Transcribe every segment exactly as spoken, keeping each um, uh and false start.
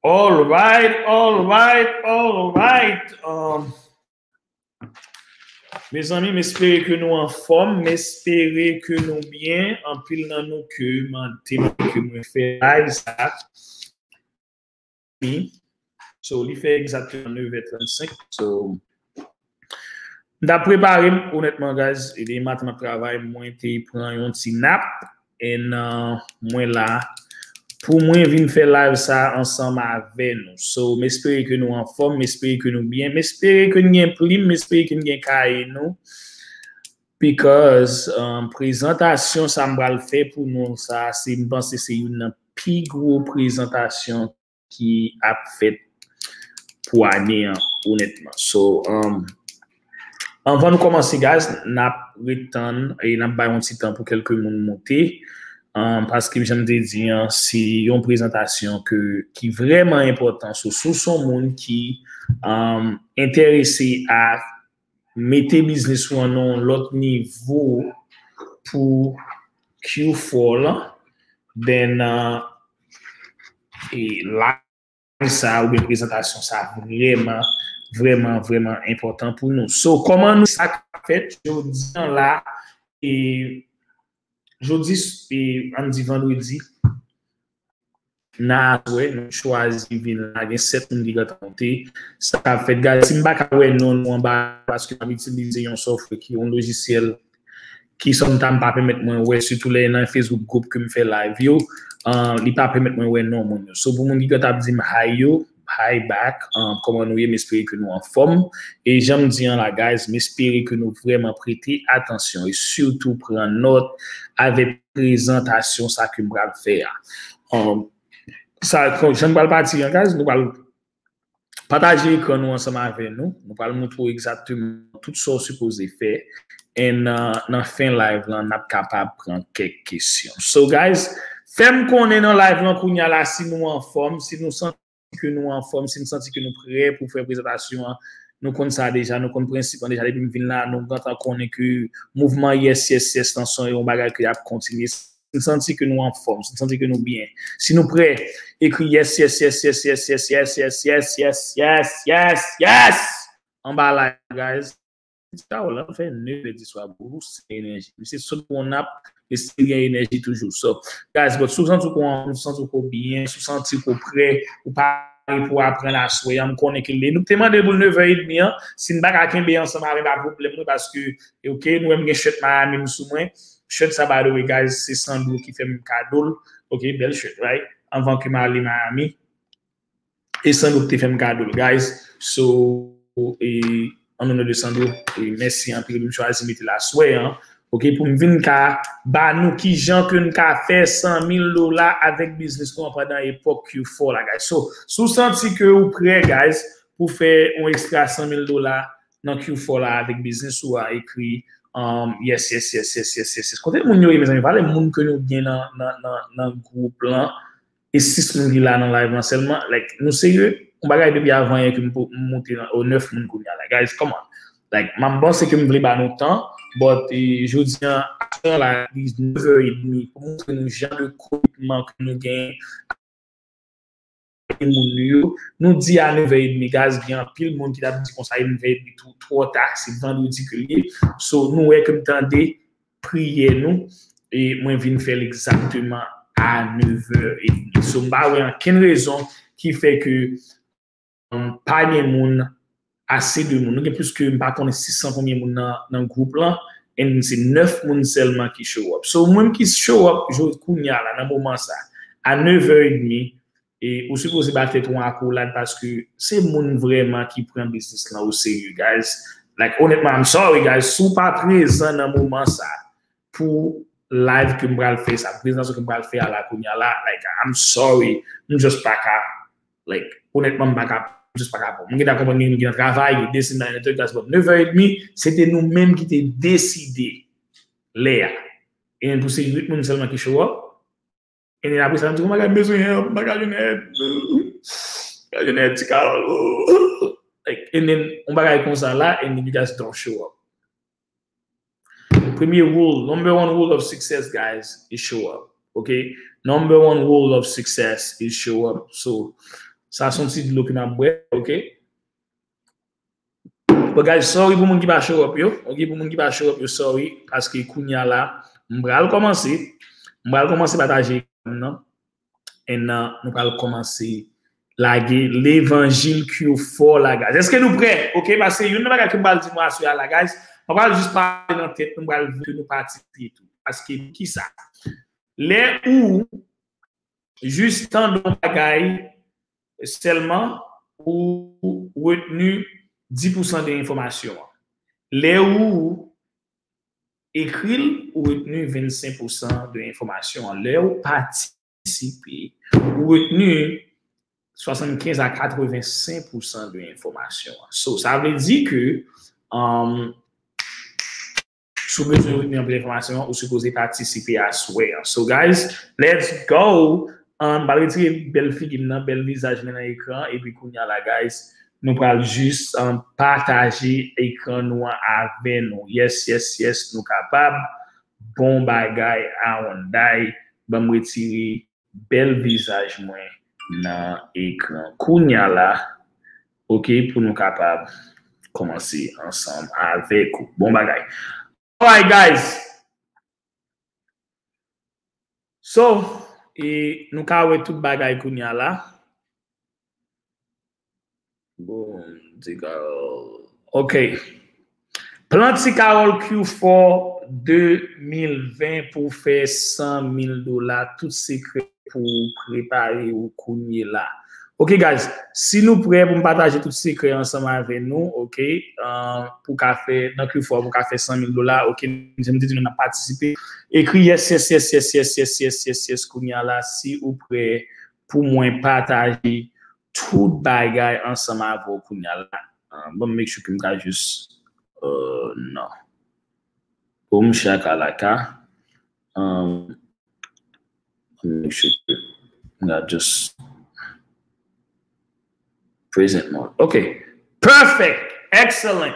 All right, all right, all right. Um, mezanmi, m espere ke nou anfòm, m espere ke nou byen. Anpil nan nou ke m te mande ke mwen fè live sa. So, li fè egzakteman nèv è trannsenk. So, m t ap prepare m, onètman, guys, e depi maten m ap travay, mwen te pran yon ti nap, and uh, mwen la pou mwen vin fè live sa ansanm avè nou. So, m espere ke nou anfòm, m espere ke nou byen, m espere ke n gen plim, m espere ke n gen kaye nou. Because um, prezantasyon sa m pral fè pou nou sa, se m panse se youn nan pi gwo prezantasyon ki ap fèt pou ane an, onètman. So, um, anvan nou kòmanse, guys, n ap ret tann e n ap bay yon ti tan pou kèlke moun monte. Um, paske, jan m te di an, se yon prezantasyon ke, ki vrèman enpòtan. So, si w se yon moun ki um, enterese a mete biznis ou an nan yon lòt nivo pou Q four lan, then uh, e live sa oubyen prezantasyon sa vrèman, vrèman, vrèman enpòtan pou nou. So, kòman nou sa k ap fèt jodi an la, e jodi, e, ann di vandredi, nan aswè, nou chwazi vin la, gen sèt moun ki gentan monte. Sa k ap fèt, guys, si m pa ka wè non nou anba, paske m ap itilize yon software ki yon lojisyèl ki sometimes pa pèmèt mwen wè, sitou lè nan Facebook group ke m fè live yo, uh, li pa pèmèt mwen wè non moun yo. So, pou moun ki gentan ap di m hi yo, hi back, um, kòman nou ye, m espere ke nou anfòm. E jan m di an la, guys, m espere ke nou vrèman prete atansyon e sitou pran nòt avèk prezantasyon sa ke m pral fè a. Um, sa, jan m pral pati an, guys, nou pral pataje ekran nou ansanm avè nou. Nou pral montre w egzakteman tout sa w sipoze fè. And uh, nan fen live lan, n ap kapab pran kèk kesyon. So, guys, fè m konnen nan live lan kounye a la si nou anfòm, si nou santi ke nou anfòm, si n santi ke nou prè pou fè prezantasyon an, nou konn sa deja, nou konn prensip lan deja, depi m vin la, nou gentan konnen ke mouvman yes, yes, yes lan se yon bagay ke y ap kontinye. Si n santi ke nou anfòm, si n santi ke nou byen, si nou prè, ekri yes, yes, yes, yes, yes, yes, yes, yes, yes, yes, yes, yes, yes, yes, anba la, guys. Sa w la fè nèf è di swa, bro, se enèji. Misye sot pou yon nap, misye gen enèji toujou. So, guys, but si w santi w ko, si w santi w ko byen, si w santi w ko prè, ou pare pou aprann aswè a, m konnen ke lè nou te mande pou l nèf è edmi an, si n pa ka kenbe ansanm avè m, pa pwoblèm, wi, paske, ok, nou wè m gen shirt Miami m sou mwen. Shirt sa, by the way, guys, se Sandro ki fè m kado l. Ok, bèl shirt, right? Anvan ke m ale Miami. E Sandro ki te fè m kado l, guys. So, e, an onè de Sandro, e, mèsi anpil, m chwazi mete l aswè an. Ok, pou m vin ka ba nou kijan ke n ka fè san mil dola avèk biznis nou an pandan epòk Q four la, guys. So, si w santi ke ou prè, guys, pou fè yon ekstra san mil dola nan Q four la avèk biznis ou a, ekri, um, yes, yes, yes, yes, yes, yes, yes. Kote moun yo ye, mezanmi? Pale moun ke nou gen nan, nan, nan, nan gwoup lan. E sis moun ki la nan live lan sèlman. Like, nou serye? Yon bagay depi avan yè ke m po-, m monte nan, o, nèf moun kounye a la. Guys, come on. Like, m, m panse ke m vle ba nou tan, but, e, jodi an, aktè la, li nèf è edmi, pou montre nou jan de komitman ke nou gen moun yo. Nou di a nèf è edmi, guys, gen anpil moun ki t ap di konsa, e nèf è edmi twò, twò ta, se vandredi ke l ye. So, nou wè ke m tande priyè nou, e mwen vin fè l egzakteman a nèf è edmi. So, m pa wè ankenn rezon ki fè ke, um, pa gen moun, ase de moun. Nou gen plis ke, m pa konnen, sis san konbyen moun nan, nan gwoup lan, and se nèf moun sèlman ki show up. So, mwen ki show up, jodi kounye a la, nan moman sa, a nèf è edmi, e ou sipoze ba tèt ou yon akolad paske se moun vrèman ki pran biznis lan o serye, guys. Like, onètman, I'm sorry, guys. Si w pa prezan nan moman sa, pou live ke m pral fè sa, prezantasyon ke m pral fè a la kounye a la, like, I'm sorry, m just pa ka, like, onètman, m pa ka, m just pa ka pran. M gentan konprann gen moun ki nan travay, yo deside nan entertainment, but nèf è edmi, se te nou menm ki te deside lè a. E pou se uit moun sèlman ki show up, and then apre sa, m di, "Oh my God, m bezwen help, m pa ka jwenn èd. M pa ka jwenn èd, ti Carol." Like, and then, yon bagay konsa la, and then you guys don't show up. Premye rule, number one rule of success, guys, is show up. Ok? Number one rule of success is show up. So, Sa se yon ti dlo ke m ap bwè, ok? But guys, sorry pou moun ki pa show up yo. Ok, pou moun ki pa show up yo, sorry. Paske kounye a la, m pral kòmanse. M pral kòmanse pataje ekran nan. And uh, nou pral kòmanse lage levanjil Q four la, guys. Èske nou prè? Ok, paske youn nan bagay ke m pral di nou aswè a la, guys, m pral jis pale nan tèt nou, m pral vle ke nou patisipe tou. Paske kisa? Lè ou jis tande yon bagay sèlman, ou retni dis pousan de enfòmasyon an. Lè ou ekri l, ou retni vennsenk pousan de enfòmasyon an. Lè ou patisipe, ou retni swasannkenz a katrevensenk pousan de enfòmasyon an. So, sa vle di ke um, si w bezwen retni anpil enfòmasyon, ou sipoze patisipe aswè an. So, guys, let's go! Um, m pral retire bèl figi m nan, bèl vizaj mwen nan ekran, epi kounye a la, guys, nou pral jis um, pataje ekran nou an avè nou. Yes, yes, yes, nou kapab. Bon bagay, Awonday. Ban m retire bèl vizaj mwen nan ekran kounye a la, ok, pou nou kapab kòmanse ansanm avèk ou. Bon bagay. Alright, guys. So, e, nou ka wè tout bagay kounye a la. Bon, ti Carol. Ok. Plan Ti Carol Q four de mil ven pou fè san mil dola. Tout sekrè pou w prepare w kounye la. Ok, guys. Si nou prè pou m pataje tout sekrè ansanm avè nou, ok, uh, pou ka fè, nan Q four pou ka fè san mil dola, ok, m te di nou n ap patisipe. Ekri yes, yes, yes, yes, yes, yes, yes, yes, yes, kounye a la, si ou prè pou mwen pataje tout bagay ansanm avè w kounye a la. Uh, bon, make sure ke m ka jis, uh, non. Boom shakalaka. Um, make sure ke m ka just present mode. Ok. Perfect. Excellent.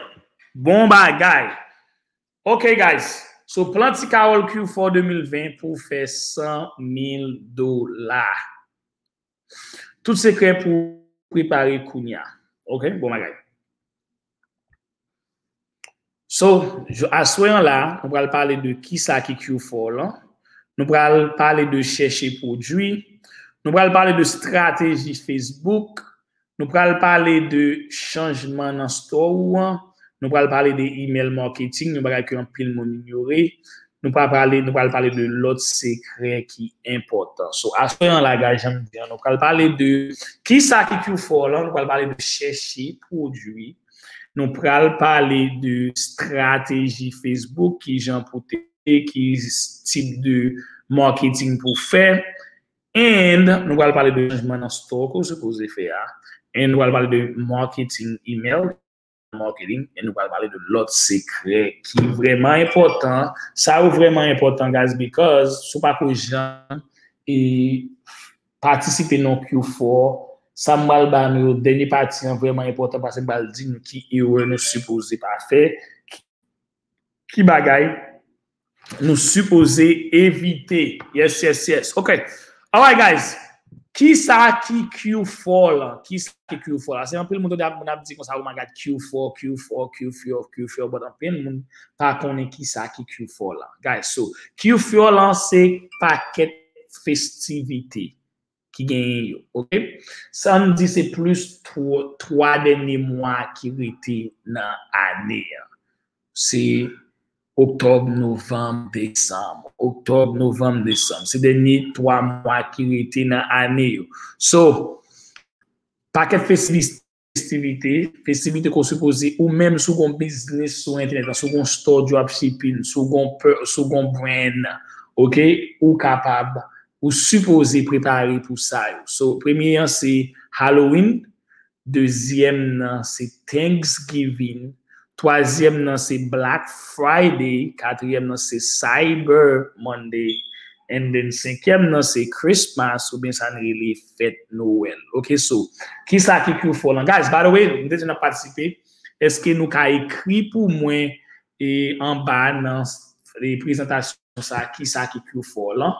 Bon bagay. Ok, guys. So, plan Ti Carol Q four de mil ven pou fè san mil dola. Tout sekrè pou prepare kounye a. Ok, bon bagay. So, aswè an la, nou pral pale de kisa ki Q four lan. Nou pral pale de chèche pwodui. Nou pral pale de strateji Facebook. Nou pral pale de chanjman nan store ou an. Nou pral pale de email marketing, yon bagay ke anpil moun inyore. Nou pral pale, nou pral pale de lòt sekrè ki enpòtan. So, aswè an la, guys, jan m di an, nou pral pale de kisa ki Q four lan, nou pral pale de chèche pwodui. Nou pral pale de strateji Facebook, ki jan pou te, ki tip de marketing pou fè. And nou pral pale de chanjman nan store ke w sipoze fè a. And nou pral pale de marketing email, marketing, and nou pral pale de lòt sekrè ki vrèman enpòtan. Sa yo vrèman enpòtan, guys, because si w pa ko jan e patisipe nan Q four, sa m pral ba nou yo, dènye pati an vrèman enpòtan paske m pral di nou ki erè nou sipoze pa fè, ki bagay nou sipoze evite. Yes, yes, yes. Ok. Alright, guys. Kisa ki Q four lan? Kisa ki Q four lan? Se anpil moun tande moun ap di konsa, "Oh my God, Q four, Q four, Q four, Q four," but anpil moun pa konnen kisa ki Q four lan. Guys, so, Q four lan se pakèt festivite ki genyen yo, ok? Sa n di se plis twa, twa dènye mwa ki rete nan ane an. Se oktòb, novanm, desanm. Oktòb, novanm, desanm. Se dènye twa mwa ki rete nan ane yo. So, pakèt festivite, festivite, festivite ke w sipoze, ou menm si w gon biznis sou entènèt la, si w gon store dropshipping, si w gon, si w gon brand, ok, ou kapab, ou sipoze prepare pou sa yo. So, premye an se Halloween, dezyèm nan se Thanksgiving, twazyèm nan se Black Friday, katriyèm nan se Cyber Monday, and then senkyèm nan se Christmas, oubyen sa n rele fèt Nwèl. Ok, so, kisa ki Q four lan? Guys, by the way, m te di n ap patisipe. Èske nou ka ekri pou mwen e anba nan e prezantasyon sa, kisa ki Q four lan?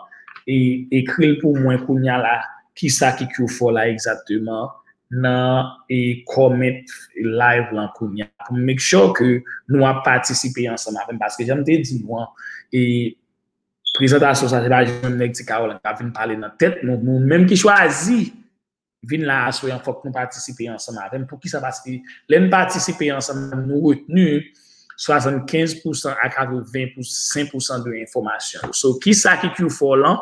E ekri l pou mwen kounye a la, kisa ki Q four la egzakteman? nan e comment live lan kounye a pou make sure ke nou ap patisipe ansanm avè m, paske jan m te di nou an, e prezantasyon sa se pa jis yon nèg Ti Carolina k ap vin pale nan tèt nou, nou menm ki chwazi vin la aswè an, fòk nou patisipe ansanm avè m. Poukisa? Paske lè n patisipe ansanm, nou retni swasannkenz pousan a katrevensenk pousan de enfòmasyon yo. So, kisa ki Q four lan?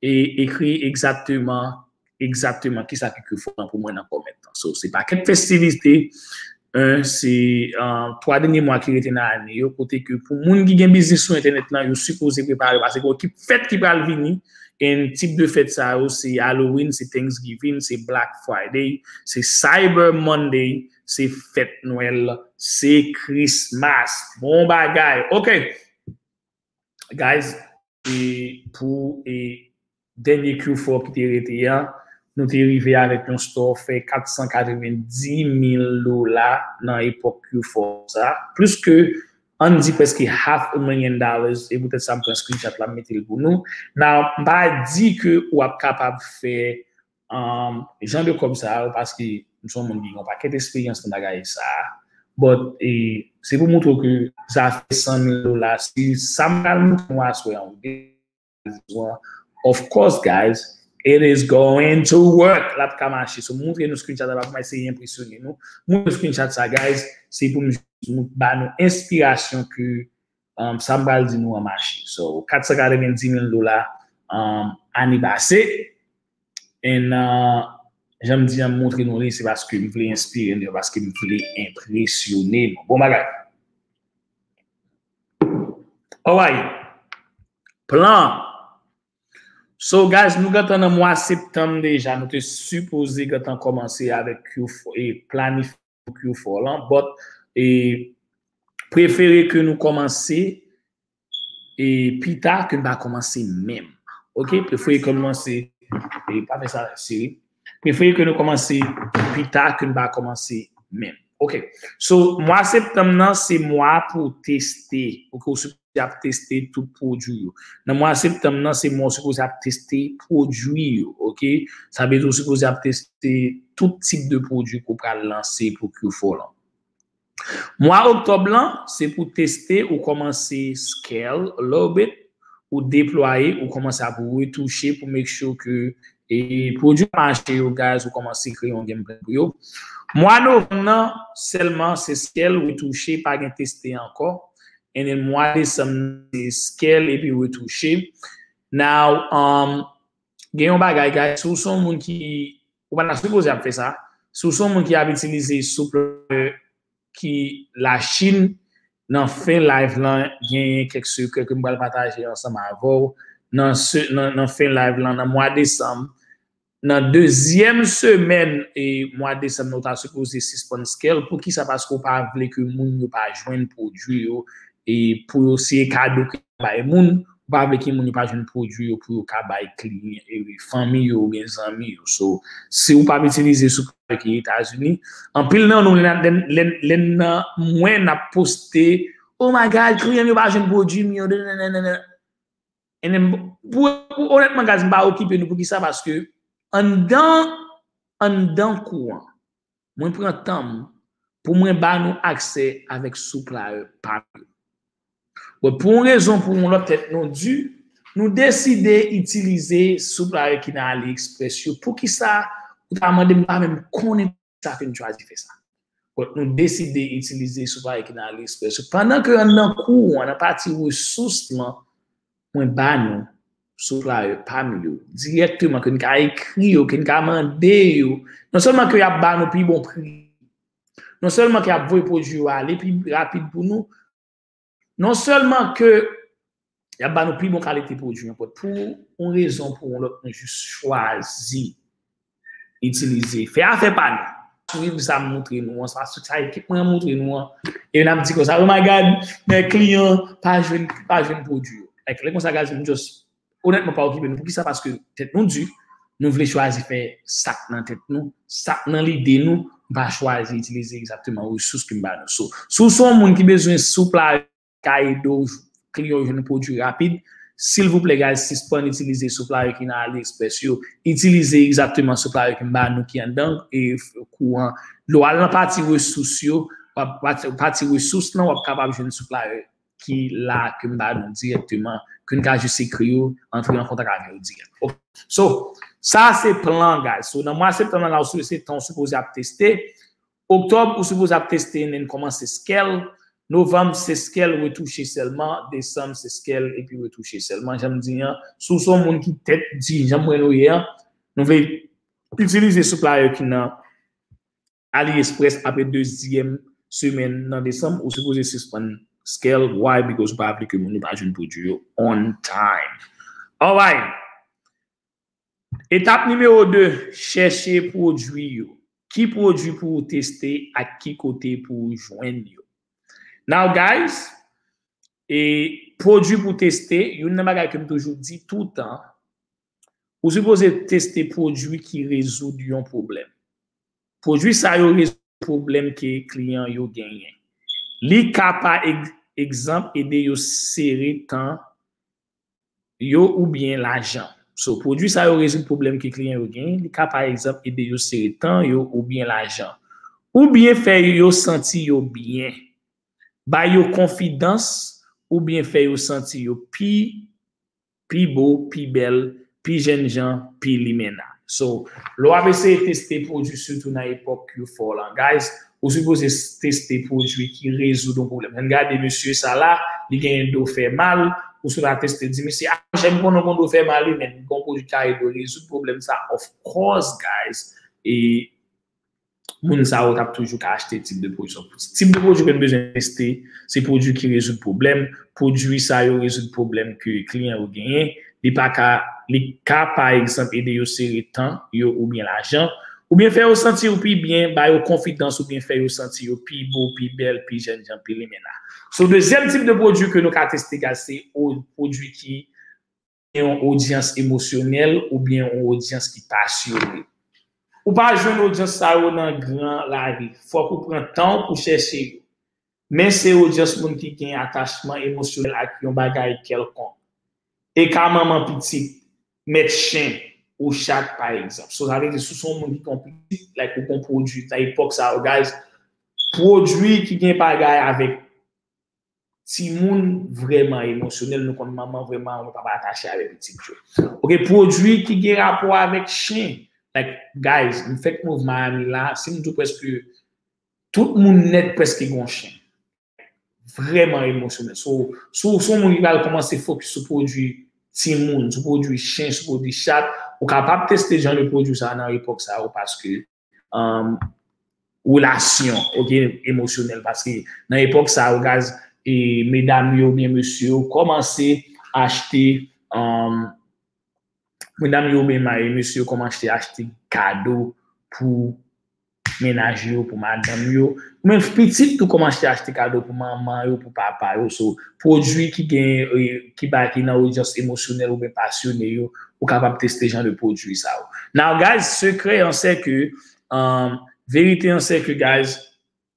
E ekri egzakteman, egzakteman kisa ki Q four lan pou mwen nan comment lan. So, se pa kèk festivite, en, se, um, twa dènye mwa ki rete nan ane yo, kote ke pou moun ki gen biznis sou entènèt lan, yo sipoze prepare, paske gen ekip fèt ki pral vini, e tip de fèt sa yo, se Halloween, se Thanksgiving, se Black Friday, se Cyber Monday, se fèt Nwèl, se Christmas. Bon bagay. Ok. Guys, e pou e dènye Q four ki te rete a, nou te rive avèk yon store fè kat san katrevenndis mil dola nan epòk Q four sa. Plis ke, ann di, prèske half a million dollars, e poutèt sa m pran screenshot la, m mete l pou nou. Now, m pa di ke w ap kapab fè, um, jan de kòb sa yo, paske m se yon moun ki gen yon pakèt eksperyans nan bagay sa. But, e, se pou montre ke zafè san mil dola, si sa m pral montre nou aswè an, of course, guys, it is going to work. L ap ka mache. So, m montre nou screenshot la, pa pou m eseye enpresyone nou. Montre nou screenshot sa, guys, se pou m jis ba nou enspirasyon ke, um, sa m pral di nou an mache. So, kat san katrevenndis mil dola, um, ane pase. And, uh, jan m di an, m montre nou li, se paske m vle enspire nou, paske m vle enpresyone nou. Bon bagay. Alright. Plan. So, guys, nou gentan nan mwa septanm deja. Nou te sipoze gentan kòmanse avèk Q four, e planifye Q four lan. But, e prefere ke nou kòmanse e pita ke n pa kòmanse menm. Ok? Prefere ke nou kòmanse, e pa fè sa seri. Prefere ke nou kòmanse pita ke n pa kòmanse menm. Ok. So, mwa septanm nan, se mwa pou teste. Ok, ou sipoze ap teste tout pwodui yo. Nan mwa septanm nan, se mwa ou sipoze ap teste pwodui yo. Ok? Sa vle di ou sipoze ap teste tout tip de pwodui ke w pral lanse pou Q four lan. Mwa oktòb lan, se pou teste, ou kòmanse scale a little bit, ou deplwaye, ou kòmanse ap retouche pou make sure ke, e, pwodui mache yo, guys, ou kòmanse kreye yon game plan pou yo. Mwa novanm nan, sèlman se scale, retouche, pa gen teste ankò. And then mwa desanm nan, se scale epi retouche. Now, um, gen yon bagay, guys, si w se yon moun ki, ou pa ta sipoze ap fè sa, si w se yon moun ki ap itilize supplier ki Lachin, nan fen live lan, genyen kèk sekrè ke m pral pataje ansanm avè w. Nan, se, nan, nan fen live lan, nan mwa desanm, nan dezyèm semèn e mwa desanm nan, ou ta sipoze sispann scale. Poukisa? Paske ou pa vle ke moun yo pa jwenn pwodui yo, e pou yo se kado ke bay moun, ou pa vle ke moun yo pa jwenn pwodui yo pou yo ka bay kliyan, e fanmi yo oubyen zanmi yo. So, si ou pa ap itilize supplier ki Etazini, anpil nan nou, lè, lè, lè, lè nan mwen n ap poste, "Oh my God, kliyan m yo pa jwenn pwodui m yo, nananana." And then, pou, pou, onètman, guys, m pa okipe nou. Poukisa? Paske anndan, anndan kou an, mwen pran tan m pou mwen ba nou aksè avèk supplier pa m yo. Bon, pou yon rezon, pou yon lòt, tèt nou di, nou deside itilize supplier ki nan AliExpress yo. Poukisa? Ou ta mande m, pa menm konnen sa ke n chwazi fè sa. But nou deside itilize supplier ki nan AliExpress yo. Pandan ke anndan kou an, nan pati resous lan, mwen ba nou supplier pa m yo dirèkteman, ke n ka ekri yo, ke n ka mande yo. Non sèlman ke y ap ba nou pi bon pri, non sèlman ke y ap voye pwodui yo ale pi rapid pou nou, non sèlman ke y ap ba nou pi bon kalite pwodui an, but pou yon rezon, pou yon lòt, nou jis chwazi itilize, fè afè pa nou. Swiv sa m montre nou an, sa, sa ekip mwen an montre nou an. E n ap di konsa, "Oh my God, men kliyan pa jwenn, pa jwenn pwodui yo." Like, lè konsa, guys, m just, onètman, pa okipe nou. Poukisa? Paske tèt nou di, nou vle chwazi fè sa k nan tèt nou, sa k nan lide nou, nou pa chwazi itilize egzakteman resous ke m ba nou. So, si w se yon moun ki bezwen supplier ka ede w, kliyan w jwenn pwodui rapid, Silvouplè, guys, sispann itilize supplier ki nan AliExpress yo. Itilize egzakteman supplier ke m ba nou ki anndan e kou an. Lè w al nan pati resous yo, w ap, pati, pati resous lan, w ap kapab jwenn supplier ki la ke m ba nou dirèkteman, ke n ka jis ekri yo, antre an kontak avè yo dirèk. Ok. So, sa se plan, guys. So, nan mwa septanm nan la, se tan w sipoze ap teste. Oktòb, ou sipoze ap teste, nen kòmanse scale. Novanm, se scale retouche sèlman. Desanm, se scale epi retouche sèlman. Jan m di an, si w se yon moun ki tèt di, jan mwen nou ye an, nou vle itilize supplier ki nan AliExpress apre dezyèm semèn nan desanm, ou sipoze sispann scale. Why? Because ou pa vle ke moun yo pa jwenn pwodui yo on time. Alright. Etap nimewo de, chèche pwodui yo. Ki pwodui pou w teste ak ki kote pou w jwenn yo. Now, guys, e pwodui pou teste, youn nan bagay ke m toujou di toutan, ou sipoze teste pwodui ki rezoud yon pwoblèm. Pwodui sa yo rezoud pwoblèm ke kliyan yo genyen. Li ka, pa egz-, egzanp, ede yo sere tan yo oubyen lajan. So, pwodui sa yo rezoud pwoblèm ke kliyan yo genyen. Li ka, pa egzanp, ede yo sere tan yo oubyen lajan. Oubyen fè yo santi yo byen. Ba yo konfidans oubyen fè yo santi yo pi, pi bo, pi bèl, pi jènjan, pi limena. So, lè w ap eseye teste pwodui, sitou nan epòk yo fò lan, guys, ou sipoze teste pwodui ki rezoud yon pwoblèm. Ann gade mesye sa la, li genyen do fè mal, ou sot al teste, di misye, ah, monchè, m konnen w gen do fè mal, wi, men gen yon pwodui ki ka ede w rezoud pwoblèm sa. Of course, guys, e moun sa yo t ap toujou ka achte tip de pwodui sa. Tip de pwodui ke n bezwen teste, se pwodui ki rezoud pwoblèm. Pwodui sa yo rezoud pwoblèm ke kliyan yo genyen. Li pa ka, li ka, pa egzanp, ede yo sere tan yo oubyen lajan, oubyen fè yo santi yo pi byen, ba yo konfidans oubyen fè yo santi yo pi bo, pi bèl, pi jènjan, pi limena. So, dezyèm tip de pwodui ke nou ka teste, guys, se o-, pwodui ki gen yon odyans emosyonèl oubyen yon odyans ki pasyone. Ou pa jwenn odyans sa yo nan gran lari. Fòk ou pran tan w pou chèche yo. Men se odyans moun ki gen atachman emosyonèl ak yon bagay kèlkonk. E ka manman pitit, mèt chen ou chat, pa egzanp. So, sa vle di, si w se yon moun ki gen yon pitit, like, ou gen pwodui, nan epòk sa yo, guys, pwodui ki gen bagay avèk timoun vrèman emosyonèl, nou konn manman vrèman, nou papa atache avèk pitit yo. Ok, pwodui ki gen rapò avèk chen. Like, guys, m fèk move Miami la, si m di w prèske tout moun nèt prèske gen yon chen. Vrèman emosyonèl. So, si w se yon moun ki pral kòmanse fokis sou pwodui timoun, sou pwodui chen, sou pwodui chat, ou kapab teste jan de pwodui sa nan epòk sa yo, paske um, relasyon, ok, emosyonèl, paske nan epòk sa yo, guys, e medam yo oubyen mesye yo kòmanse achte, um, medam yo oubyen ma-, mesye yo kòmanse achte kado pou mennaj yo, pou madanm yo, oubyen pitit tou kòmanse achte kado pou manman yo, pou papa yo. So, pwodui ki gen, e, ki ba, ki nan odyans emosyonèl oubyen pasyone yo, ou kapab teste jan de pwodui sa yo. Now, guys, sekrè an se ke, um, verite an se ke, guys,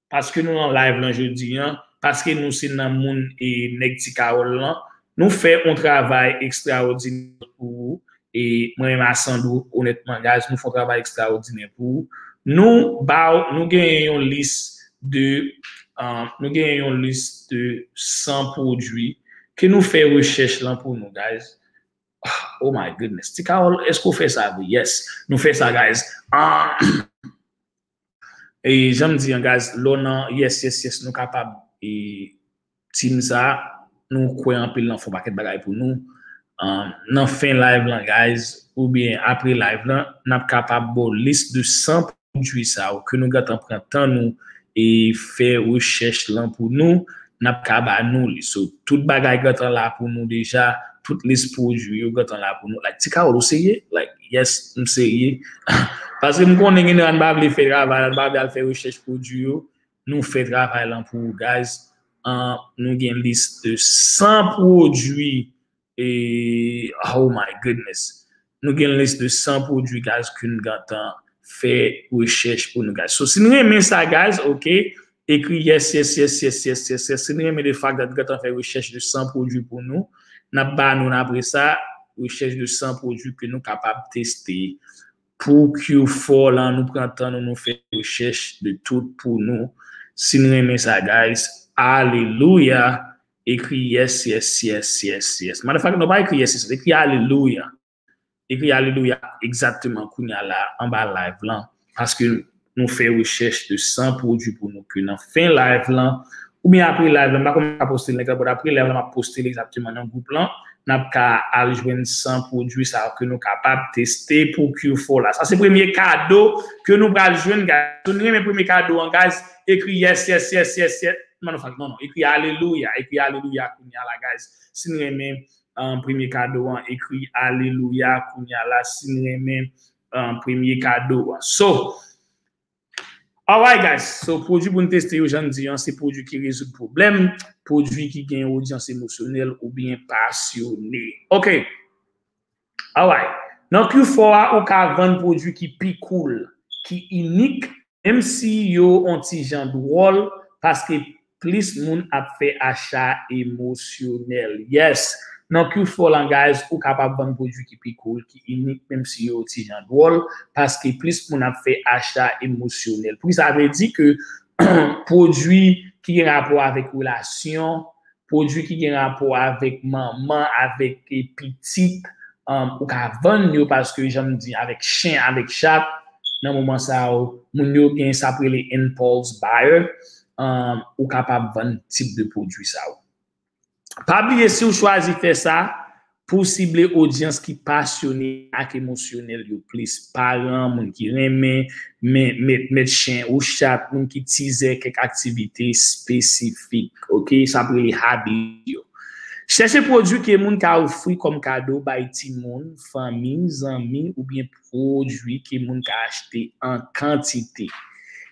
paske nou nan live lan jodi an, paske nou se nan moun e nèg Ti Kawòl lan, nou fè yon travay ekstraòdinè pou ou. E mwen menm a Sandro, onètman, guys, nou fè yon travay ekstraòdinè pou ou. Nou ba w, nou genyen yon lis de, uh, nou genyen yon lis de san pwodui ke nou fè rechèch lan pou nou, guys. Oh my goodness. Ti Kawòl, èske w fè sa vre? Yes. Nou fè sa, guys. Ah, e jan m di an, guys, lè w nan yes, yes, yes, nou kapab, e, team sa, nou kwè anpil lan fè yon pakèt bagay pou nou. Ah, nan fen live lan, guys, oubyen apre live lan, n ap kapab ba w lis de san pwodui sa yo ke nou gentan pran tan nou e fè rechèch lan pou nou, n ap ka ba nou li. So, tout bagay gentan la pou nou deja, tout lis pwodui yo gentan la pou nou. Like, Ti Kawòl, ou serye? Like, yes, m serye. Paske m konnen gen nan n pa vle fè travay la, n pa vle al fè rechèch pwodui yo. Nou fè travay lan pou ou, guys. Ah, nou gen lis de san pwodui e, oh my goodness. Nou gen lis de san pwodui, guys, ke n gentan fè rechèch pou nou, guys. So, si n renmen sa, guys, ok, ekri yes, yes, yes. Si n renmen the fact that gentan fè rechèch de san pwodui pou nou, N ap ba nou apre sa rechèch de san pwodui ke nou kapab teste. Pou Q four lan, nou pran tan nou, nou fè rechèch de tout pou nou. Si n renmen sa, guys, alelouya, ekri yes, yes, yes, yes, yes. Motherfucker, nou pa ekri yes, yes, ekri alelouya. Ekri alelouya egzakteman kounye a la, anba live lan. Paske nou fè rechèch de san pwodui pou nou ke nan fen live lan, oubyen apre live lan, m pa konn mwen ka poste l nèt la, but apre live lan, m ap poste l egzakteman nan gwoup lan. N ap ka al jwenn san pwodui sa yo ke nou kapab teste pou Q four la. Sa se premye kado ke nou pral jwenn, guys. Si nou renmen premye kado an, guys, ekri yes, yes, yes, yes, yes. Non, non, non, non. Ekri alelouya. Ekri alelouya kounye a la, guys. Si nou renmen, um, premye kado an, ekri alelouya kounye a la. Si nou renmen, um, premye kado an. So, alright, guys. So, pwodui pou n teste yo, jan m di an, se pwodui ki rezoud pwoblèm, pwodui ki gen odyans emosyonèl oubyen pasyone. Ok. Alright. Nan Q four a, ou ka vann pwodui ki pi cool, ki inik, menm si yo on ti jan dwòl, paske plis moun ap fè acha emosyonèl. Yes. Nan Q four lan, guys, ou kapab vann pwodui ki pi cool, ki inik, menm si yo on ti jan dwòl, paske plis moun ap fè acha emosyonèl. Pou ki sa vle di ke pwodui ki gen rapò avèk relasyon, pwodui ki gen rapò avèk manman, avèk, e, pitit, um, ou ka vann yo paske, jan m di, avèk chen, avèk chat, nan moman sa yo, moun yo gen sa k rele impulse buyer, um, ou kapab vann tip de pwodui sa yo. Pa bliye, si w chwazi fè sa, pou w sible odyans ki pasyone ak emosyonèl yo plis. Paran, moun ki renmen, men, mèt, mèt chen ou chat, moun ki tizè kèk aktivite espesifik. Ok, sa ap rele hobby yo. Chèche pwodui ke moun ka ofri kòm kado bay timoun, fanmi, zanmi, oubyen pwodui ke moun ka achte an kantite.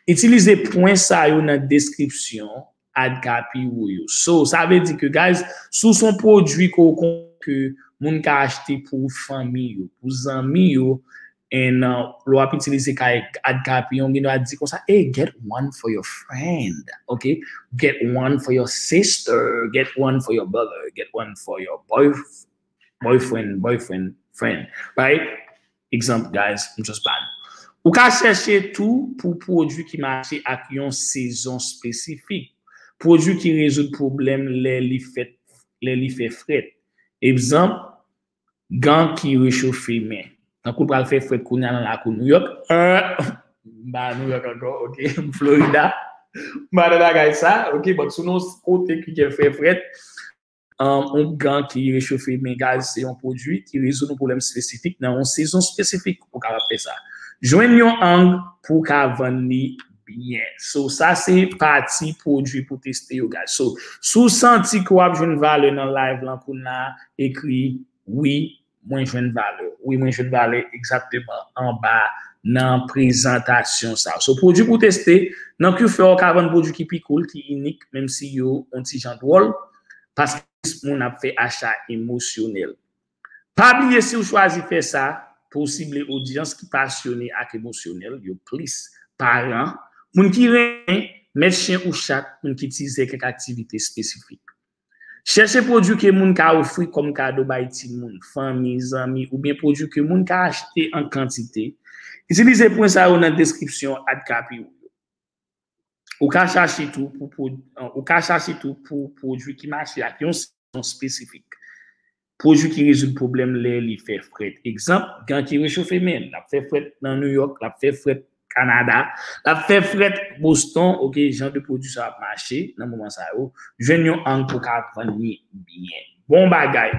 Itilize pwen sa yo nan deskripsyon ad copy ou yo. So, sa vle di ke, guys, si w se yon pwodui ke w konnen ke moun ka achte pou fanmi yo, pou zanmi yo, and, uh, lè w ap itilize kay ad copy, ou gen dwa di konsa, "Hey, get one for your friend, ok? Get one for your sister, get one for your brother, get one for your boyf-, boyfriend, boyfriend, friend," right? Egzanp, guys, m just ban. Ou ka chèche tou pou pwodui ki mache ak yon sezon espesifik. Pwodui ki rezoud pwoblèm lè li fè, lè li fè frèt. Egzanp, gan ki rechofe men. Tankou l pral fè frèt kounye a nan lakou New York. Euh, m pa New York ankò, ok, m Florida. M pa nan bagay sa, ok, but si w nan yon kote ki gen fè frèt, um, yon gan ki rechofe men, guys, se yon pwodui ki rezoud yon pwoblèm espesifik nan yon sezon espesifik ou kapab fè sa. Jwenn yon ang pou w ka vann li byen. So, sa se pati pwodui pou teste yo, guys. So, si w santi ke w ap jwenn valè nan live lan kounye a, ekri wi, mwen jwenn valè. Wi, mwen jwenn valè egzakteman anba nan prezantasyon sa. So, pwodui pou teste, nan Q four ou ka vann pwodui ki pi cool, ki inik, menm si yo on ti jan dwòl, paske plis moun ap fè acha emosyonèl. Pa bliye, si w chwazi fè sa, pou w sible odyans ki pasyone ak emosyonèl yo plis, paran, moun ki renmen mèt chen ou chat, moun ki tizè kèk aktivite espesifik. Chèche pwodui ke moun ka ofri kòm kado bay timoun, fanmi, zanmi, oubyen pwodui ke moun ka achte an kantite. Itilize pwen sa yo nan deskripsyon ad copy ou yo. Ou ka chache tou pou pwod-, ou ka chache tou pou pwodui ki mache ak yon sezon espesifik. Pwodui ki rezoud pwoblèm lè li fè frèt. Egzanp, gan ki rechofe men, l ap fè frèt nan New York, l ap fè frèt Kanada, l ap fè frèt Boston, ok, jan de pwodui sa ap mache nan moman sa yo. Jwenn yon ang pou ka vann li byen. Bon bagay.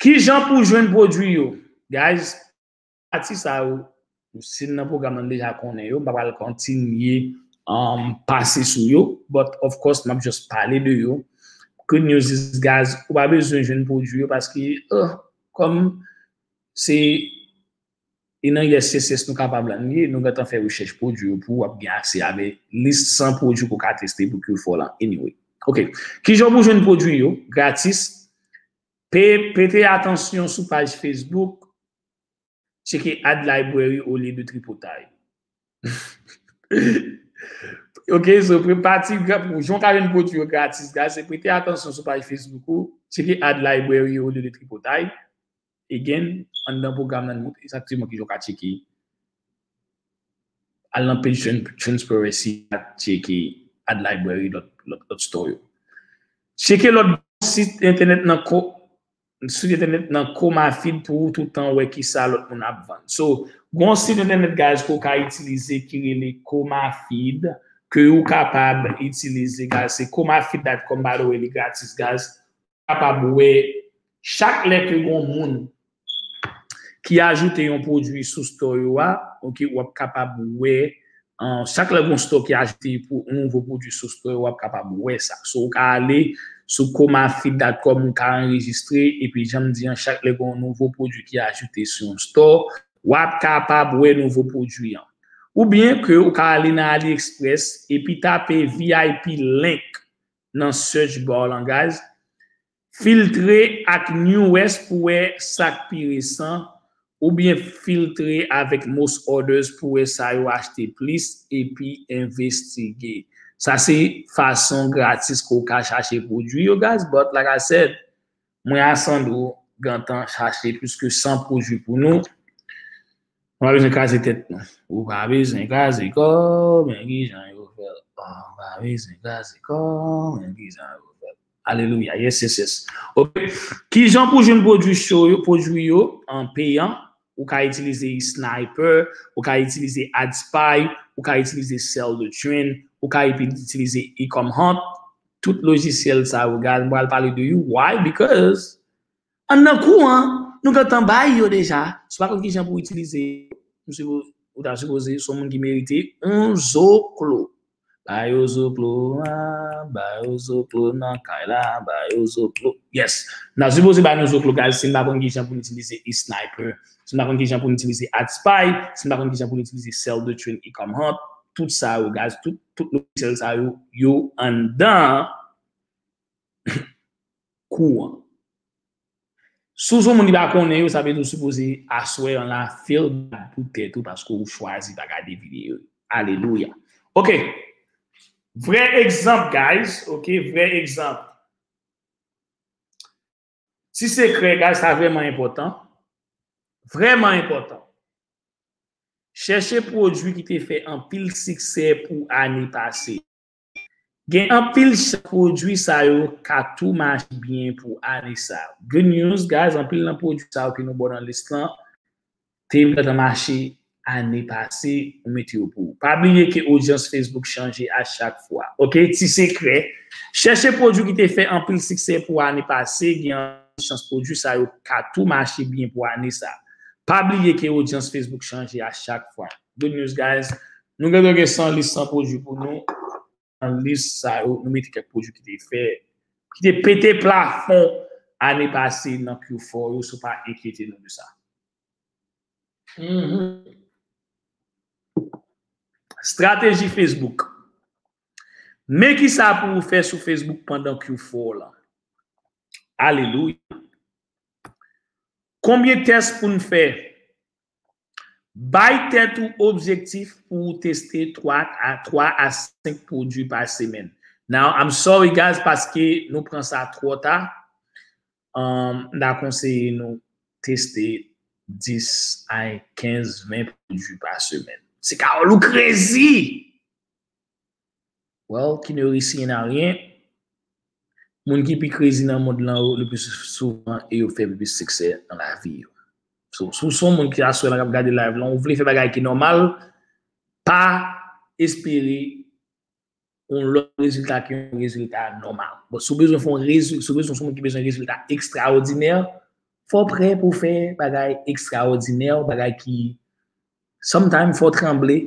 Kijan pou jwenn pwodui yo? Guys, pati sa yo, si n nan pwogram nan deja konnen yo, m pa pral kontinye, um, pase sou yo, but of course, m ap just pale de yo. Good news is, guys, ou pa bezwen jwenn pwodui yo paske, uh, kòm se e nan yes, yes, yes, nou kapab la, nou ye, nou gentan fè rechèch pwodui yo pou w ap gen aksè avè lis san pwodui ke w ka teste pou Q four lan. Anyway. Ok. Kijan pou jwenn pwodui yo? Gratis. Pe-, pete atansyon sou paj Facebook. Tcheke Ad Library olye de tripotay. Ok, so prepare ti gra- pou jan w ka jwenn pwodui yo gratis, guys, se prete atansyon sou paj Facebook ou, tcheke ad library yo olye de tripotay. Again, anndan pwogram nan, nou egzakteman ki jan w ka tcheke. Al nan page tran- transparency, tcheke ad library, lòt, lòt, lòt store yo. Tcheke lòt sit entènèt nan ko, sit entènèt nan Comafeed pou ou toutan wè kisa lòt moun ap vann. So, gon sit entènèt, guys, ke w ka itilize ki rele Comafeed, ke ou kapab itilize, guys. Se comafeed dot com, by the way, li gratis, guys. Kapab wè chak lè ke gon moun ki ajoute yon pwodui sou store yo a, ok, w ap kapab wè, uh, chak lè gon store ki ajoute pou yon nouvo pwodui sou store yo, w ap kapab wè sa. So, ou ka ale sou comafeed dot com, ou ka anrejistre, epi jan m di an, chak lè gon nouvo pwodui ki ajoute sou yon store, w ap kapab wè nouvo pwodui an. Oubyen ke ou ka ale nan AliExpress, epi tape V I P link nan search bar lan, guys. Filtre ak newest pou wè sa k pi resan, oubyen filtre avèk most orders pou wè sa yo achte plis, epi envestige. Sa se fason gratis ke w ka chache pwodui yo, guys, but like I said, mwen a Sandro gentan chache plis ke san pwodui pou nou. Ou pa bezwen kraze tèt nou. Ou pa bezwen kraze kò w, men ki jan yo fè l. Ou pa bezwen kraze kò w, men ki jan yo fè l. Alelouya. Yes, yes, yes. Ok. Ki jan pou jwenn pwodui cho yo, pwodui yo an peyan? Ou ka itilize eSniper, ou ka itilize AdSpy, ou ka itilize Sell the Trend, ou ka itilize Ecom Hunt. Tout lojisyèl sa yo, guys, m pral pale de yo. Why? Because anndan kou an, nou gentan bay yo deja. Si w pa konn ki jan pou w itilize yo, ou ta sipoze se yon moun ki merite yon zoklo. Ba yo zoklo, ah, ba yo zoklo nan kay la, ba yo zoklo. Yes. Nou ta sipoze ba nou zoklo, guys, si n pa konn ki jan pou n itilize eSniper, si n pa konn ki jan pou n itilize AdSpy, si n pa konn ki jan pou n itilize Sell the Trend, Ecom Hunt, tout sa yo, guys, tout, tout lojisyèl sa yo, yo anndan kou an. Si w se yon moun ki pa konnen yo, sa vle di w sipoze aswè an la feel bad pou tèt ou paske w chwazi pa gade videyo yo. Alelouya. Ok. Vrè egzanp, guys. Ok, vrè egzanp. Ti sekrè, guys, sa vrèman enpòtan. Vrèman enpòtan. Chèche pwodui ki te fè anpil siksè pou ane pase. Gen anpil chans pwodui sa yo ka tou mache byen pou ane sa. Good news, guys, anpil nan pwodui sa yo ke nou ba w nan lis lan te gentan mache ane pase, ou mete yo pou ou. Pa bliye ke odyans Facebook chanje a chak fwa. Ok, ti sekrè. Chèche pwodui ki te fè anpil siksè pou ane pase, gen anpil chans pwodui sa yo ka tou mache byen pou ane sa. Pa bliye ke odyans Facebook chanje a chak fwa. Good news, guys. Nou gentan gen san lis san pwodui pou nou. Nan lis sa yo, nou mete kèk pwodui ki te fè, ki te pete plafon ane pase nan Q four yo, so pa enkyete nou de sa. Mhm. Estrateji Facebook. Men ki sa pou w fè sou Facebook pandan Q four lan. Alelouya. Konbyen tès pou n fè? Bay tèt ou objektif pou w teste twa a, twa a senk pwodui pa semèn. Now, I'm sorry, guys, paske nou pran sa twò ta. Um, m ta konseye nou teste dis a kenz, ven pwodui pa semèn. Se ka wè w crazy! Well, qui ne risque rien à rien. Moun ki pi crazy nan mond lan yo, le pli souvan, e yo fè pi plis siksè nan lavi yo. So, si w se yon moun ki aswè la k ap gade live lan, ou vle fè bagay ki nòmal, pa espere yon lòt rezilta ke yon rezilta nòmal. Bon, si w bezwen fè yon rezil-, si w bezwen se yon moun ki bezwen rezilta ekstraòdinè, fò w prè pou w fè bagay ekstraòdinè, bagay ki, sometimes, fò w tranble,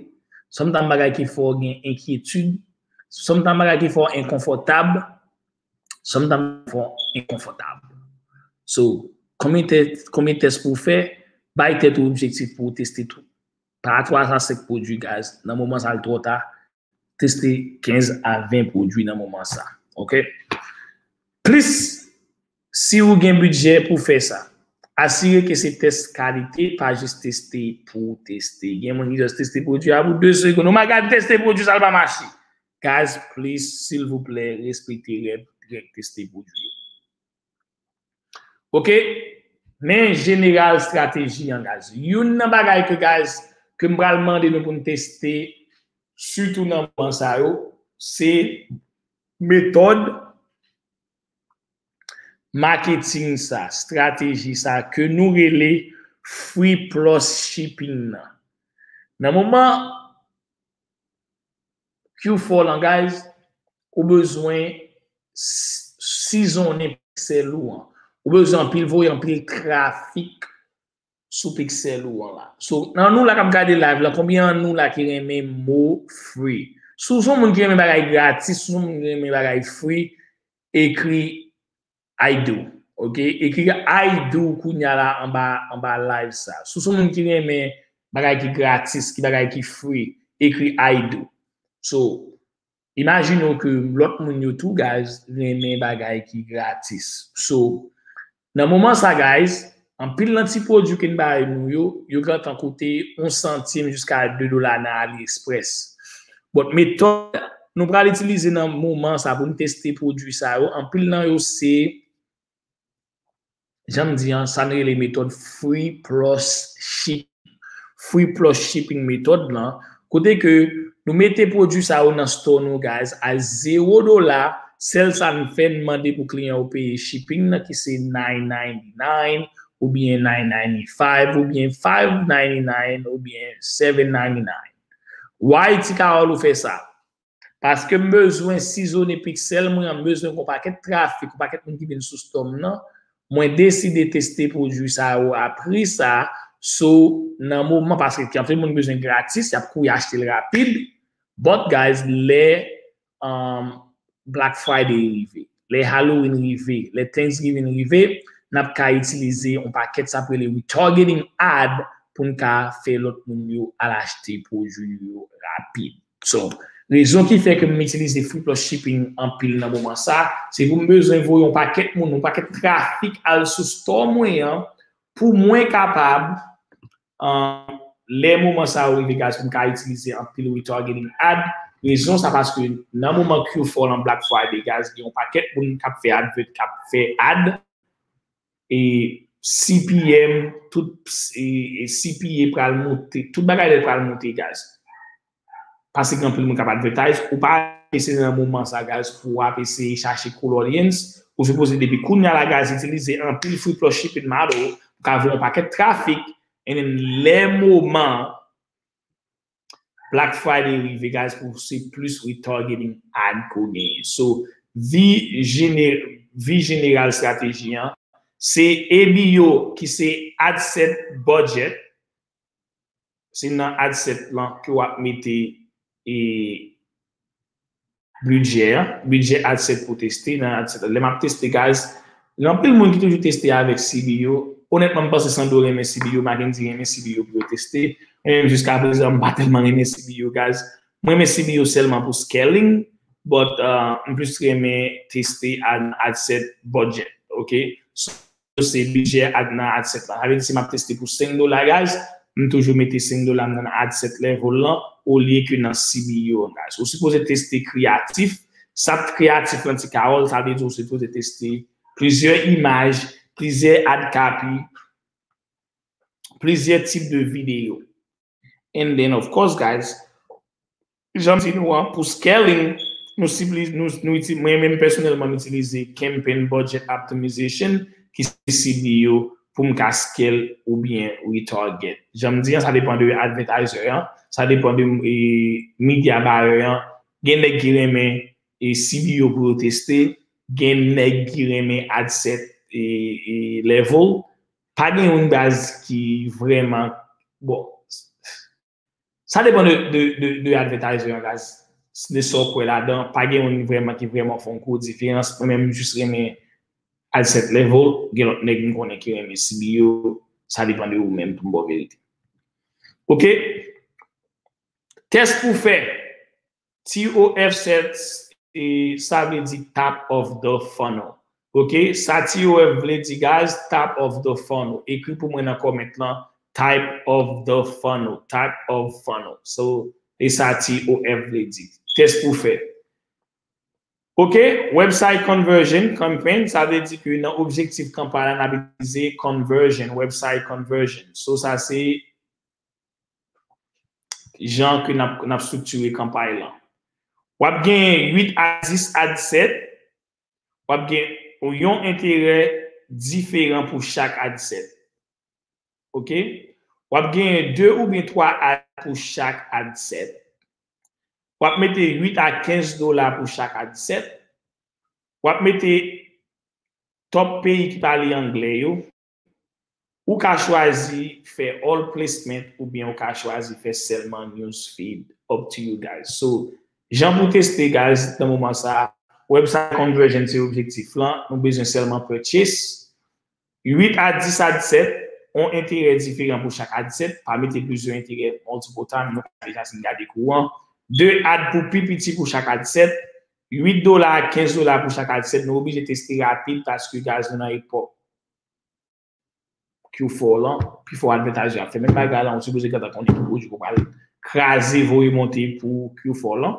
sometimes, bagay ki fè w gen enkyetid, sometimes, bagay ki fè w enkonfòtab, sometimes, fè w enkonfòtab. So, konbyen tès, konbyen tès pou w fè, bay tèt ou objektif pou w teste tou. Pa twa a senk pwodui, guys. Nan moman sa, l twò ta. Teste kenz a ven pwodui nan moman sa. Ok? Plis, si ou gen bidjè pou fè sa, asire ke se tès kalite, pa jis teste pou teste. Gen moun ki just teste pwodui a pou de segonn. Oh my God, teste pwodui sa, l pa mache. Guys, please, silvouplè, respekte règ, règ teste pwodui yo. Ok? Men jeneral estrateji an, guys. Youn nan bagay ke, guys, ke m pral mande nou pou n teste, sitou nan moman sa yo, se metòd maketing sa, estrateji sa ke nou rele free plus shipping nan. Nan moman Q four lan, guys, ou bezwen s- sizonnen pixel ou an. Ou bezwen anpil voye anpil trafik sou pixel ou an la. So, nan nou la k ap gade live la, konbyen nan nou la ki renmen mo free? Si w se yon moun ki renmen bagay gratis, si w se yon moun ki renmen bagay free, ekri I do. Ok? Ekri I do kounya la anba, anba live sa. Si w se yon moun ki renmen bagay ki gratis, ki bagay ki free, ekri I do. So, imajine w ke lòt moun yo tou, guys, renmen bagay ki gratis. So, nan moman sa, guys, anpil nan ti pwodui ke n bay nou yo, yo gentan koute yon santim jiska de dola nan AliExpress. But metòd nou pral itilize nan moman sa pou n teste pwodui sa yo, anpil nan yo se, jan m di an, sa n rele metòd free plus ship, free plus shipping metòd lan, kote ke nou mete pwodui sa yo nan store nou, guys, a zewo dola, sèl sa n fè, n mande pou kliyan yo peye shipping nan ki se nine ninety-nine, oubyen nine ninety-five, oubyen five ninety-nine, oubyen seven ninety-nine. Why Ti Carole ou fè sa? Paske m bezwen sizonnen pixel mwen an, m bezwen gen yon pakèt trafik, yon pakèt moun ki vin sou store m nan. Mwen deside teste pwodui sa yo a pri sa. So, nan moman, paske anpil moun bezwen gratis, y ap kouri achte l rapid. But guys, lè um, Black Friday rive, lè Halloween rive, lè Thanksgiving rive, n ap ka itilize yon pakèt sa ap rele retargeting ad pou n ka fè lòt moun yo al achte pwodui yo rapid. So, rezon ki fè ke m itilize free plus shipping anpil nan moman sa, se pou m bezwen voye yon pakèt moun, yon pakèt trafik al sou store mwen an, pou mwen kapab, um, lè moman sa yo rive, guys, pou m ka itilize anpil retargeting ad. Rezon sa paske nan moman Q four lan, Black Friday, guys, gen yon pakèt moun k ap fè advert, k ap fè ad. E C P M, tout e, e C P A pral monte, tout bagay la pral monte, guys. Paske gen anpil moun k ap advertise, ou pa ap eseye nan moman sa, guys, pou w ap eseye chache cold audience. Ou sipoze depi kounye a la, guys, itilize anpil free plus shipping model pou ka voye yon pakèt trafik. And then, lè moman Black Friday rive, guys, pou se plis retargeting ad ke w genyen. So, vi jene-, vi jeneral estrateji an, se A B O ki se ad set budget. Se nan ad set lan ke w ap mete, e, bidjè an, bidjè ad set pou teste nan ad set lan. Lè m ap teste, guys, gen anpil moun ki toujou teste avèk C B O. Onètman, m panse Sandro renmen C B O, Mackendy renmen C B O pou yo teste. Mwen menm, jiska prezan, m pa tèlman renmen C B O, guys. Mwen renmen C B O sèlman pou scaling, but, uh, m plis renmen teste ad, ad set budget, ok? So, se bidjè ad nan ad set lan. Sa vle di, si m ap teste pou senk dola, guys, m toujou mete senk dola m nan ad set level lan, olye ke nan C B O an, guys. Ou sipoze teste kreyatif. Sa k kreyatif lan, Ti Carole, sa vle di ou sipoze teste plizyè imaj, plizyè ad copy, plizyè tip de videyo. And then, of course, guys, jan m di nou an, pou scaling, nou sibli-, nou, nou iti-, mwen menm pèsonèlman, m itilize Campaign Budget Optimization, ki se C B O, pou m ka scale oubyen retarget. Jan m di an, sa depann de advertiser an, sa depann de, e, media buyer an. Gen nèg ki renmen, e, C B O pou yo teste, gen nèg ki renmen ad set, e, e, level. Pa gen youn, guys, ki vrèman, bon, sa depann de, de, de, de advertiser an, guys. De sa w kwè ladan, pa gen youn vrèman ki vrèman fè yon gwo diferans. Mwen menm, m jis renmen ad set level, gen lòt nèg m konnen ki renmen C B O, sa depann de ou menm pou m ba w verite. Ok? Tès pou fè. T O F, e, sa vle di top of the funnel. Ok? Sa T O F vle di, guys, top of the funnel. Ekri pou mwen nan comment lan, type of the funnel, type of funnel. So, e sa T O F vle di. Tès pou fè. Ok, website conversion campaign, sa vle di ke nan objektif kanpay la, n ap itilize conversion, website conversion. So, sa se jan ke n ap, n ap estriktire kanpay lan. W ap gen uit a dis ad set, w ap gen yon enterè diferan pou chak ad set. Ok? W ap genyen de oubyen twa ad pou chak ad set. W ap mete uit a kenz dola pou chak ad set. W ap mete top peyi ki pale anglè yo. Ou ka chwazi fè all placement oubyen ou ka chwazi fè sèlman news feed. Up to you guys. So, jan pou teste, guys, nan moman sa, website conversion se objektif lan. Nou bezwen sèlman purchase. Uit a dis ad set, yon enterè diferan pou chak ad set. Pa mete plizyè enterè multiple time, nou ka deja fin gade kou an. De ad pou pi piti pou chak ad set. Uit dola a kenz dola pou chak ad set. Nou oblije teste rapid paske, guys, nou nan epòk Q four lan, pifò advertiser ap fè menm bagay lan, ou sipoze gentan konnen ki pwodui pou pral kraze, voye monte pou Q four lan.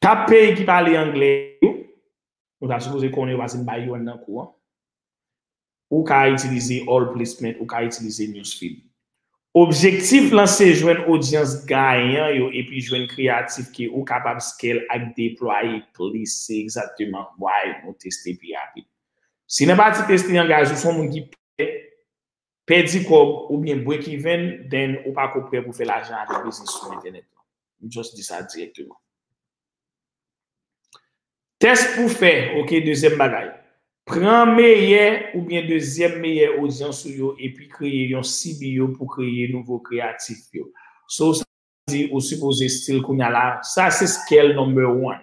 Top peyi ki pale anglè yo, nou ta sipoze konnen yo paske m bay yonn nan kou an. Ou ka itilize all placement, ou ka itilize news feed. Objektif lan se jwenn odyans gayan yo epi jwenn kreyatif ke ou kapab scale ak deplwaye plis. Se egzakteman why nou teste pi rapid. Si nan pati teste an, guys, ou se yon moun ki pè, pèdi kòb oubyen break even, then ou pako prè pou fè lajan avèk biznis sou entènèt lan. M just di sa dirèkteman. Tès pou fè, ok, dezyèm bagay. Pran meyè oubyen dezyèm meyè odyans ou yo epi kreye yon C B O pou kreye nouvo kreyatif yo. So, sa di ou sipoze still kounye a la, sa se scale number one.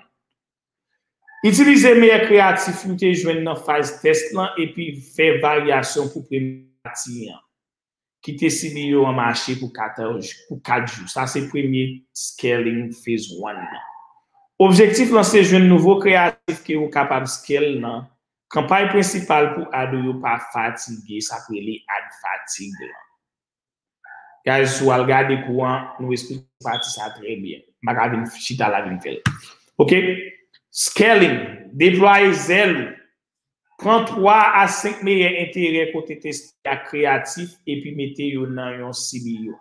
Itilize meyè kreyatif ou te jwenn nan faz tès lan epi fè varyasyon pou premye pati an. Kite C B O an mache pou kat jou, pou kat jou. Sa se premye scaling phase one nan. Objektif lan se jwenn nouvo kreyatif ke ou kapab scale nan kanpay prensipal pou ad ou yo pa fatige, sa k rele ad fatigue lan. Guys, si w al gade kou an, nou esplike pati sa trè byen. M pa ka vin chita la vin fè l. Ok? Scaling, deplwaye zèl ou. Pran twa a senk meyè enterè kote teste ak kreyatif epi mete yo nan yon C B O.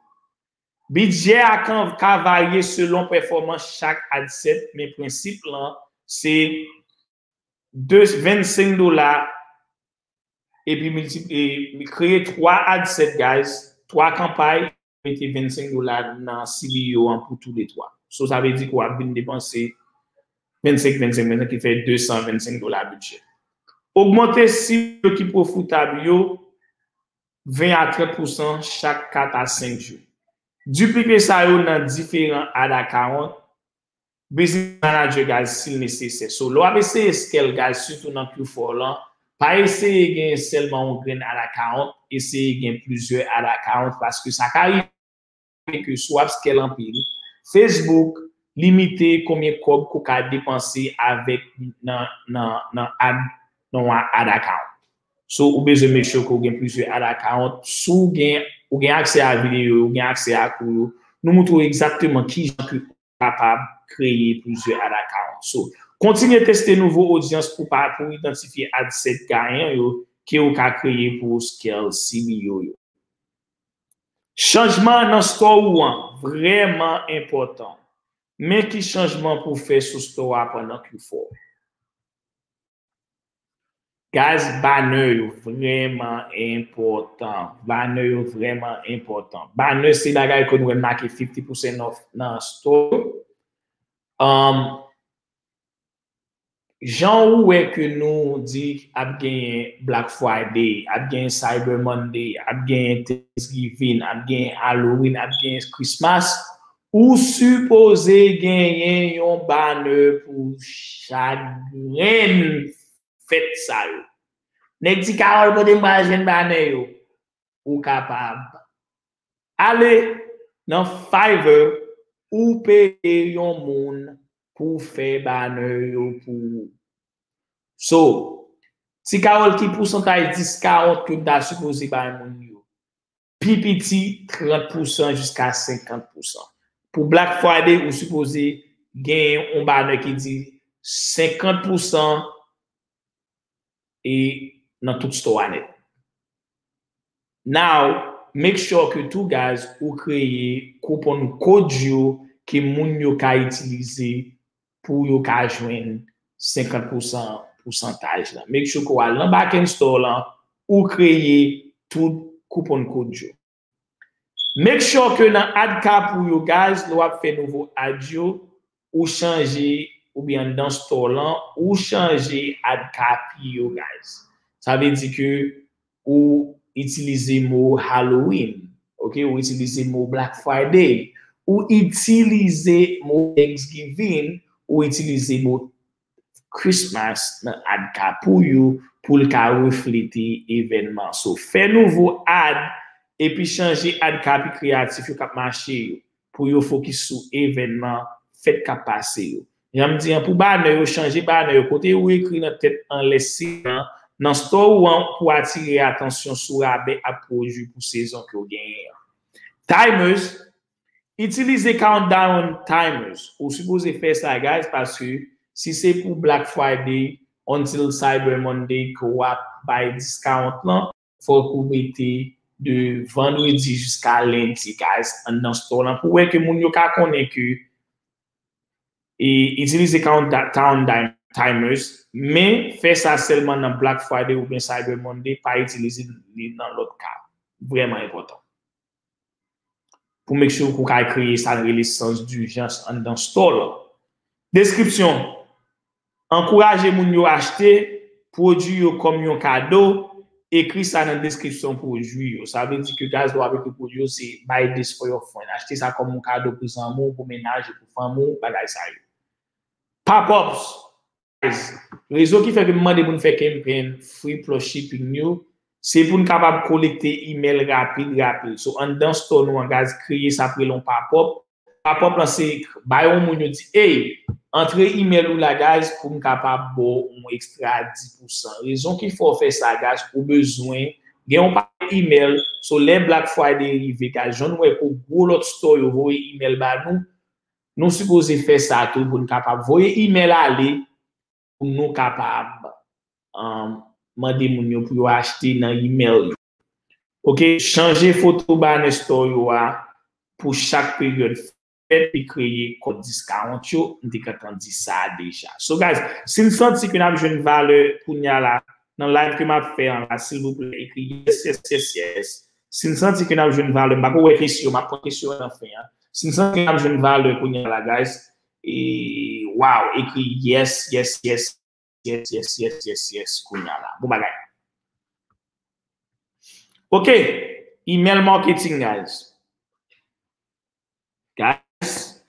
Bidjè a ka, ka varye selon pèfòmans chak ad set, men prensip lan se de, vennsenk dola epi milti-, e, kreye twa ad set, guys, twa kanpay, mete vennsenk dola nan C B O an pou toulètwa. So, sa vle di ke w ap vin depanse vennsenk, vennsenk, vennsenk, ki fè de san vennsenk dola bidjè. Ogmante sib yo ki pwofitab yo ven a trant pousan chak kat a senk jou. Diplike sa yo nan diferan ad account, business manager, guys, si l nesesè. So, lè w ap eseye scale, guys, sitou nan Q four lan, pa eseye gen sèlman yon grenn ad account, eseye gen plizyè ad account, paske sa ka rive ke si w ap scale anpil, Facebook limite konbyen kòb ke w ka depanse avèk nan, nan, nan ad, nan yon ad account. So, ou bezwen make sure ke w gen plizyè ad account. Si w gen, ou gen aksè a videyo yo, ou gen aksè a kou yo, nou montre w egzakteman kijan ke kapab kreye plizyè ad account. So, kontinye teste nouvo odyans pou pa, pou idantifye ad set gayan yo ke w ka kreye pou scale C B O yo. Chanjman nan store ou an vrèman enpòtan. Men ki chanjman pou w fè sou store a pandan Q four. Guys, banner yo vrèman enpòtan. Banner yo vrèman enpòtan. Banner se bagay ke nou wè make fifty percent off nan store. Um, jan ou wè ke nou di ap genyen Black Friday, ap genyen Cyber Monday, ap genyen Thanksgiving, ap genyen Halloween, ap genyen Christmas, ou sipoze genyen yon banner pou chak grenn fèt sa yo. Nèg di, "Carole, kote m pral jwenn banner yo?" Ou kapab ale nan Fiverr, ou peye yon moun pou fè banner yo pou ou. So, Ti Carole, ki pousantaj discount ke m ta sipoze bay moun yo? Pi piti, trant pousan jiska senkant pousan. Pou Black Friday, ou sipoze genyen yon banner ki di senkant pousan e nan tout store a nèt. Now, make sure ke tou, guys, ou kreye coupon code yo ke moun yo ka itilize pou yo ka jwenn senkant pousan pousantaj lan. Make sure ke w al nan backend store lan, ou kreye tout coupon code yo. Make sure ke nan ad copy ou yo, guys, lè w ap fè nouvo ad yo, ou chanje, oubyen anndan store lan, ou chanje ad copy yo, guys. Sa vle di ke ou itilize mo Halloween, ok, ou itilize mo Black Friday, ou itilize mo Thanksgiving, ou itilize mo Christmas nan ad copy ou yo pou l ka reflete evènman. So, fè nouvo ad epi chanje ad copy kreyatif yo k ap mache yo pou yo fokis sou evènman fèt k ap pase yo. Jan m di an, pou banner yo, chanje banner yo. Kote ou ekri nan tèt anlè se nan, nan store ou an pou atire atansyon sou rabè ak pwodui pou sezon ke w genyen an. Timers, itilize countdown timers. Ou sipoze fè sa, guys, paske si se pou Black Friday until Cyber Monday ke w ap bay discount lan, fòk ou mete de vandredi jiska lendi, guys, anndan store lan pou wè ke moun yo ka konnen ke e itilize countdown timers, men fè sa sèlman nan Black Friday oubyen Cyber Monday, pa itilize li nan lòt ka. Vrèman enpòtan. Pou make sure ke w ka kreye sa n rele sans dijans anndan store lan. Deskripsyon. Ankouraje moun yo achte pwodui yo kòm yon kado, ekri sa nan deskripsyon pwodui yo. Sa vle di ke, guys, lè w ap ekri pwodui yo, se buy this for your friend. Achte sa kòm yon kado pou zanmi w, pou mennaj ou, pou fanmi w, bagay sa yo. Pop-ups. Guys, rezon ki fè ke m mande pou n fè campaign free plus shipping yo, se pou n kapab kolekte email rapid, rapid. So, anndan store nou an, guys, kreye sa k rele yon pop-up. Pop-up lan se bay yon moun yo di, "Ey, antre email ou la, guys, pou m kapab ba w yon ekstra dis pousan." Rezon ki fè w fè sa, guys, ou bezwen gen yon pakèt email. So, lè Black Friday rive, guys, jan nou wè ke gwo lòt store yo voye email ba nou, nou sipoze fè sa tou pou n kapab voye email ale pou nou kapab, um, mande moun yo pou yo achte nan email yo. Ok, chanje foto banner store yo a pou chak peryòd fèt e kreye kòd discount yo. M te gentan di sa deja. So, guys, si n santi ke n ap jwenn valè kounye a la, nan live ke m ap fè an la, silvouplè, ekri yes, yes, yes, yes. Si n santi ke n ap jwenn valè, m pa ko wè kesyon, m ap pran kesyon nan fen an. Si n santi ke n ap jwenn valè kounye a la, guys, e, wow, ekri yes, yes, yes, yes, yes, yes, yes, yes, kounye a la. Bon bagay. Ok, email marketing, guys. Guys,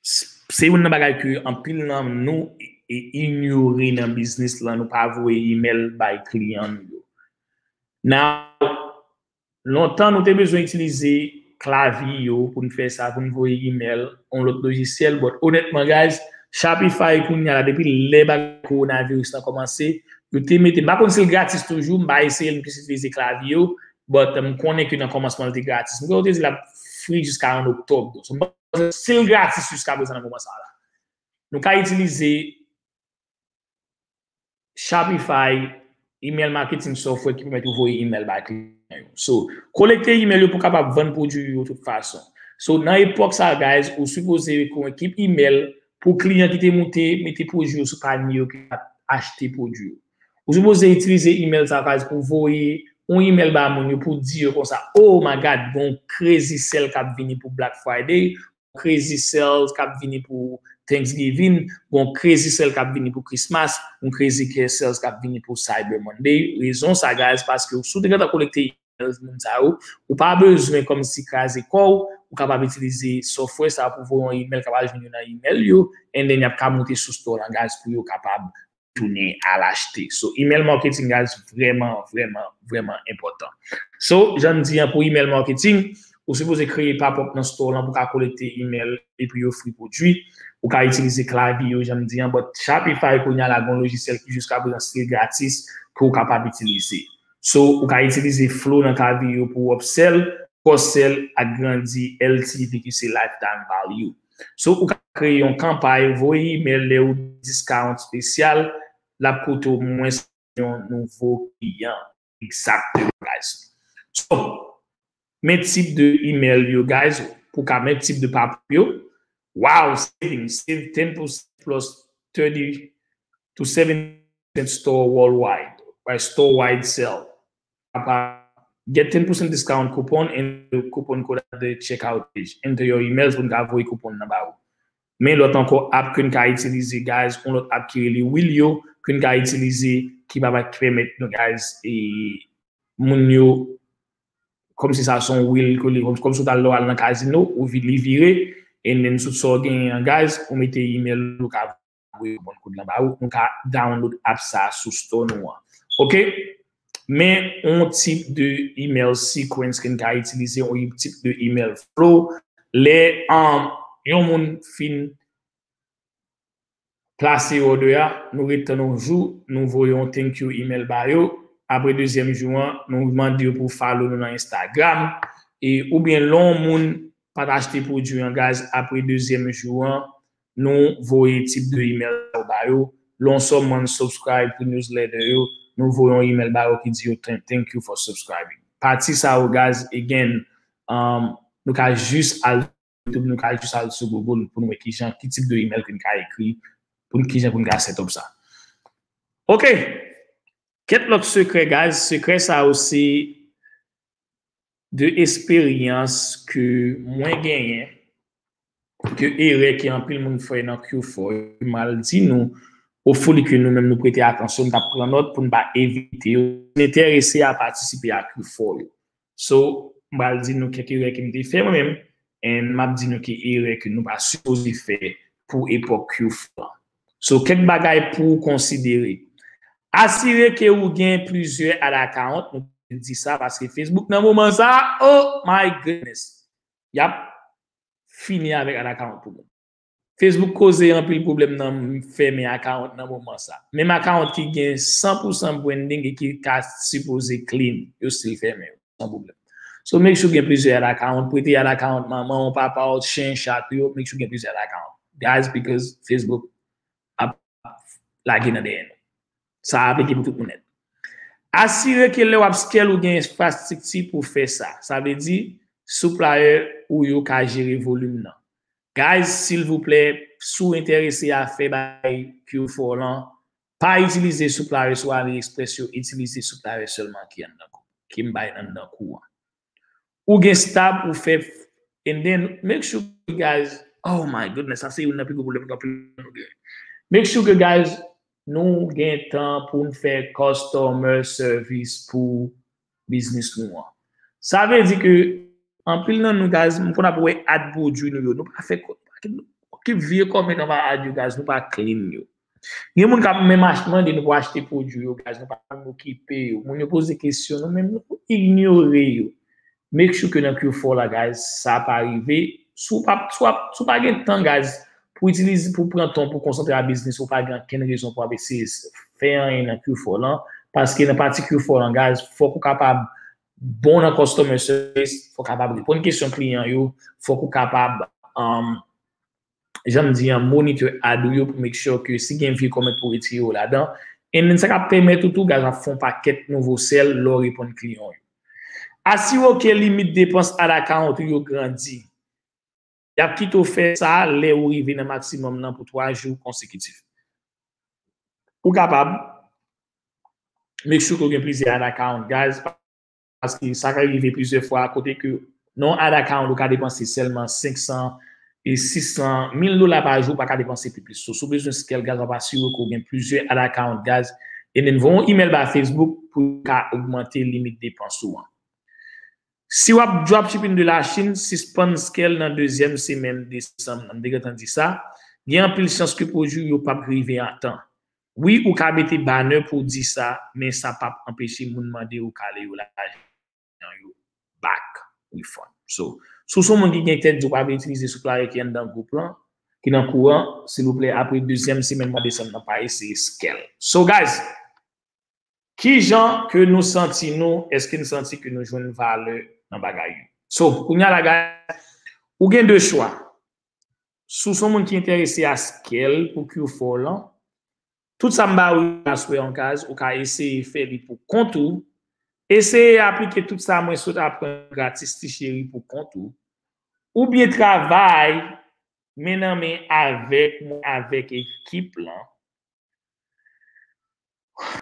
s- se youn nan bagay ke anpil nan nou e inyore nan biznis lan, nou pa voye email bay kliyan nou yo. Now, lontan nou te bezwen itilize klavye yo pou n fè sa, pou n voye email, yon lòt lojisyèl, but onètman, guys, Shopify kounye a la, depi lè bagay kowonaviris lan kòmanse, yo te mete, m pa konn si l gratis toujou, m pa eseye l, m plis itilize klavye yo, but m konnen ke nan kòmansman l te gratis. M kwè yo te di l ap free jiska an oktòb. So, m panse si l gratis jiska prezan nan moman sa a la. Nou ka itilize Shopify email marketing software ki pèmèt ou voye email bay kliyan yo. So, kolekte email yo pou kapab vann pwodui yo tout fason. So, nan epòk sa, guys, ou sipoze gen yon ekip email pou kliyan ki te moute mete pwodui yo sou panye yo ki pa t achte pwodui yo. Ou sipoze itilize email sa, guys, pou voye yon email ba moun yo pou di yo konsa, "Oh my God, gon crazy sale k ap vini pou Black Friday, crazy sales k ap vini pou Thanksgiving, gon crazy sale k ap vini pou Christmas, gon crazy sales k ap vini pou Cyber Monday." Rezon sa, guys, paske si w te gentan kolekte email moun sa yo, ou pa bezwen kòmsi kraze kò w, ou kapab itilize software sa pou voye yon email k ap al jwenn yo nan email yo, and then y ap ka moute sou store lan, guys, pou yo kapab tounen al achte. So, email marketing, guys, vrèman, vrèman, vrèman enpòtan. So, jan m di an, pou email marketing, ou sipoze kreye pop-up nan store lan pou ka kolekte email epi ofri pwodui. Ou ka itilize klavye yo, jan m di an, but Shopify kounye a la gon lojisyèl ki jiska prezan still gratis ke w kapab itilize. So, ou ka itilize Flow nan klavye yo pou w upsell, cross-sell ak grandi L T V ki se lifetime value. So, ou ka kreye yon kanpay, voye email lè ou discount espesyal, l ap koute w mwens yon nouvo kliyan. Exactement, guys. So, men tip de email yo, guys, pou ka men tip de papye yo. Wow, saving, save ten percent plus thirty to seventy percent store worldwide, right? Store wide sale. Apa, get ten percent discount coupon and the coupon code at the checkout page. Enter your emails pou n ka voye coupon nan ba ou. Men lòt ankò app ke n ka itilize, guys, yon lòt app ki rele Willio, ke n ka itilize, ki pa ki pèmèt nou, guys, e moun yo, kòmsi sa se yon will ke li, kòm, kòmsi w t al lè w al nan kazino, ou vi-, li vire, and then sou sa w genyen an, guys, ou mete email ou ka voye bon kout lan ba ou, nou ka download app sa sou store nou an. Ok? Men yon tip de email sequence ke n ka itilize, yon tip de email flow, lè, um, yon moun fin plase order a, nou ret tann yon jou, nou voye yon thank you email ba yo. Apre dezyèm jou an, nou mande yo pou follow nou nan Instagram. E, oubyen lè yon moun pa t achte pwodui an, guys, apre dezyèm jou an, nou voye tip de email ba yo. Lè yon someone subscribe pou newsletter yo, nou voye yon email ba yo ki di yo thank, thank you for subscribing. Pati sa yo, guys, again, um, nou ka jis al YouTube, nou ka jis al sou Google pou nou wè kijan, ki tip de email ke n ka ekri, pou n, kijan pou n ka set up sa. Ok. Kèk lòt sekrè, guys. Sekrè sa yo se de esperyans ke mwen genyen, ke erè ke anpil moun fè nan Q four, m al di nou, hopefully ke nou menm nou prete atansyon, n t ap pran nòt pou n pa evite yo. Enterese a patisipe a Q four yo. So, m pral di nou kèk erè ke m te fè mwen menm, and m ap di nou ki erè ke nou pa sipoze fè pou epòk Q four. So, kèk bagay pou w konsidere. Asire ke ou gen plizyè ad account, nou te di sa, paske Facebook nan moman sa, oh my goodness, y ap fini avèk ad account pou moun. Facebook koze anpil pwoblèm nan fèmen account nan moman sa. Menm account ki gen san pou san branding e ki ka sipoze clean, yo still fèmen yo, san pwoblèm. So, make sure gen plizyè ad account, prete ad account manman w, papa w, chen, chat ou yo, make sure gen plizyè ad account. Guys, because Facebook ap lage nan dèyè nou. Sa aplike pou tout moun nèt. Asire ke lè w ap scale ou gen enfrastrikti pou fè sa. Sa vle di, supplier ou yo ka jere volim nan. Guys, silvouplè, si w enterese a fè bagay Q four lan, pa itilize supplier sou AliExpress yo, itilize supplier sèlman ki anndan kou, ki m bay anndan kou an. Ou gen staff ou fè, and then make sure, guys, oh my goodness, sa se youn nan pi gwo pwoblèm ke anpil moun gen. Make sure ke, guys, nou gen tan pou n fè customer service pou biznis nou an. Sa vle di ke anpil nan nou, guys, m konn ap wè ad pwodui nou yo, nou pa fè kò-, ki vye kòmantè anba ad yo, guys, nou pa clean yo. Gen moun k ap menm ach-, mande nou pou achte pwodui yo, guys, nou pa menm okipe yo. Moun yo poze kesyon, nou menm nou inyore yo. Make sure ke nan Q four la, guys, sa pa rive. Si w pa, si w ap, si w pa gen tan, guys, pou itilize, pou pran tan pou konsantre a biznis, ou pa gen okenn rezon pou ap eseye fè anyen nan Q four lan. Paske nan pati Q four lan, guys, fòk ou kapab bon nan customer service, fòk ou kapab reponn kesyon kliyan yo, fòk ou kapab, um, jan m di an, monitor ad ou yo pou make sure ke si gen vye comment pou retire yo ladan. And then sa k ap pèmèt ou tou, guys, ap fè yon pakèt nouvo sale lè w reponn kliyan yo. Asire w ke limit depans ad account ou yo grandi. Y ap kite w fè sa lè ou rive nan maksimòm nan pou twa jou konsekitif. Ou kapab make sure ke w gen plizyè ad account, guys, paske sa ka rive plizyè fwa kote ke nan yon ad account ou ka depanse sèlman senk san e sis san, mil dola pa jou, ou pa ka depanse pi plis. So, si w bezwen scale, guys, w ap asire ke w gen plizyè ad account, guys, and then voye yon email ba Facebook pou yo ka ogmante limit depans ou an. Si w ap dropshipping de la Chine, sispann scale nan dezyèm semèn desanm nan. M te gentan di sa. Gen anpil chans ke pwodui yo p ap rive a tan. Wi, ou ka mete banner pou w di sa, men sa p ap anpeche moun mande ou kale yo lajan yo back, refund. So, si w se yon moun ki gen tèt di w pa vle itilize supplier ki anndan gwoup lan, ki nan kouran, silvouplè, apre dezyèm semèn mwa desanm nan, pa eseye scale. So, guys, kijan ke nou santi nou? Èske n santi ke nou jwenn valè nan bagay yo? So, kounye a la, guys, ou gen de chwa. Si w se yon moun ki enterese a scale pou Q four lan, tout sa m ba ou aswè an guys, ou ka eseye fè li pou kont ou. Eseye aplike tout sa mwen sot aprann gratis ti cheri pou kont ou. Oubyen travay men nan men avèk mwen, avèk ekip lan.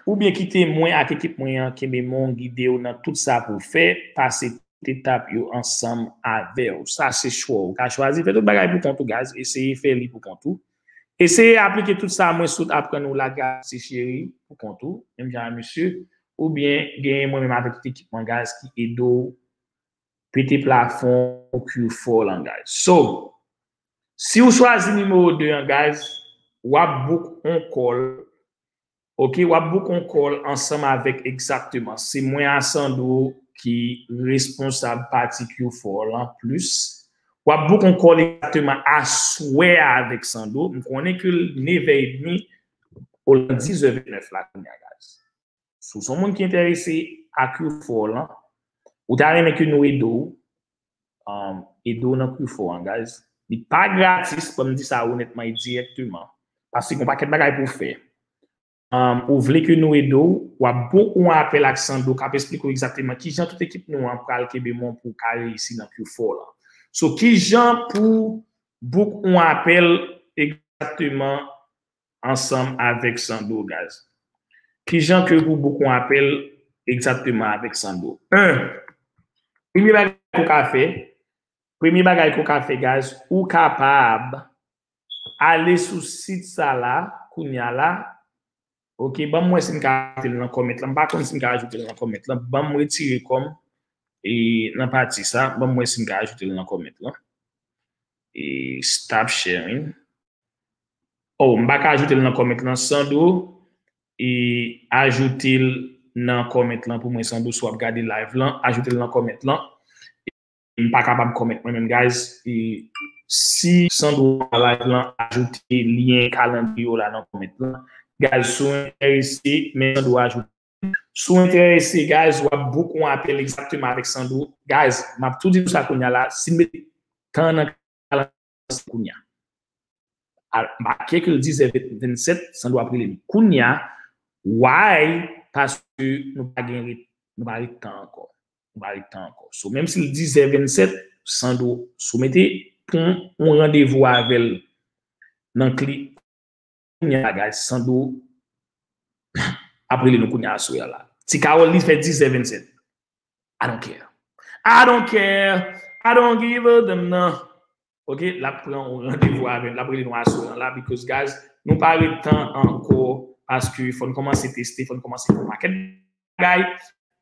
Oubyen kite mwen ak ekip mwen an kenbe men w, gide w nan tout sa pou w fè, pase tout etap yo ansanm avè w. Sa se chwa w. Ou ka chwazi fè tout bagay pou kont ou, guys. Eseye fè li pou kont ou. Eseye aplike tout sa mwen sot aprann ou la gratis ti cheri pou kont ou, menm jan a misye. Oubyen genyen mwen menm avèk tout ekip mwen, guys, ki ede w pete plafon Q four lan, guys. So, si w chwazi nimewo de an, guys, w ap book on call. Ok, w ap book on call ansanm avèk egzakteman. Se mwen a Sandro ki responsab pati Q four lan plis. W ap book on call egzakteman aswè a avèk Sandro. M konnen ke l nevè edmi, o lan dizè vennèf la kounye a, guys. Si w se yon moun ki enterese a Q four lan, ou ta renmen ke nou ede w, um, ede w nan Q four an, guys. Li pa gratis, ban m di sa onètman e dirèkteman. Paske gen yon pakèt bagay pou w fè. Um, ou vle ke nou ede w, w ap book yon apèl ak Sandro k ap esplike w egzakteman kijan tout ekip nou an pral kenbe men w pou w ka reyisi nan Q four lan. So, kijan pou book yon apèl egzakteman ansanm avèk Sandro, guys? Kijan ke pou book yon apèl egzakteman avèk Sandro? Un, premye bagay ke w ka fè, premye bagay ke w ka fè, guys, ou kapab ale sou sit sa la, kounye a la. Ok, ban m wè si m ka ajoute l nan comment lan. M pa konn si m ka ajoute l nan comment lan. Ban m retire kò m e nan pati sa. Ban m wè si m ka ajoute l nan comment lan. E stop sharing. Oh, m pa ka ajoute l nan comment lan, Sandro. E ajoute l nan comment lan pou mwen, Sandro, si w ap gade live lan, ajoute l nan comment lan. M pa kapab comment mwen menm, guys. E si Sandro pa live lan, ajoute lyen kalandriye w la nan comment lan. Guys, si w enterese, men Sandro ajoute. Si w enterese, guys, w ap book yon apèl egzakteman avèk Sandro. Guys, m ap tou di nou sa kounye a la, si n mete tan nan kalandriye kounye a. Make ke l dizè vennsèt, Sandro ap rele m kounye a. Why? Paske nou pa gen ret, nou pa ret tan ankò. Nou pa ret tan ankò. So, menm si l dizè vennsèt, Sandro, si w mete pran yon randevou avè l nan kli, kounye a, guys, Sandro ap rele nou kounye a aswè a la. Ti Carole, li fè dizè vennsèt. I don't care. I don't care. I don't give a damn, non. Ok, l ap pran yon randevou avè n, l ap rele nou aswè a la, because, guys, nou pa ret tan ankò, paske fò n kòmanse teste, fò n kòmanse fè yon pakèt bagay,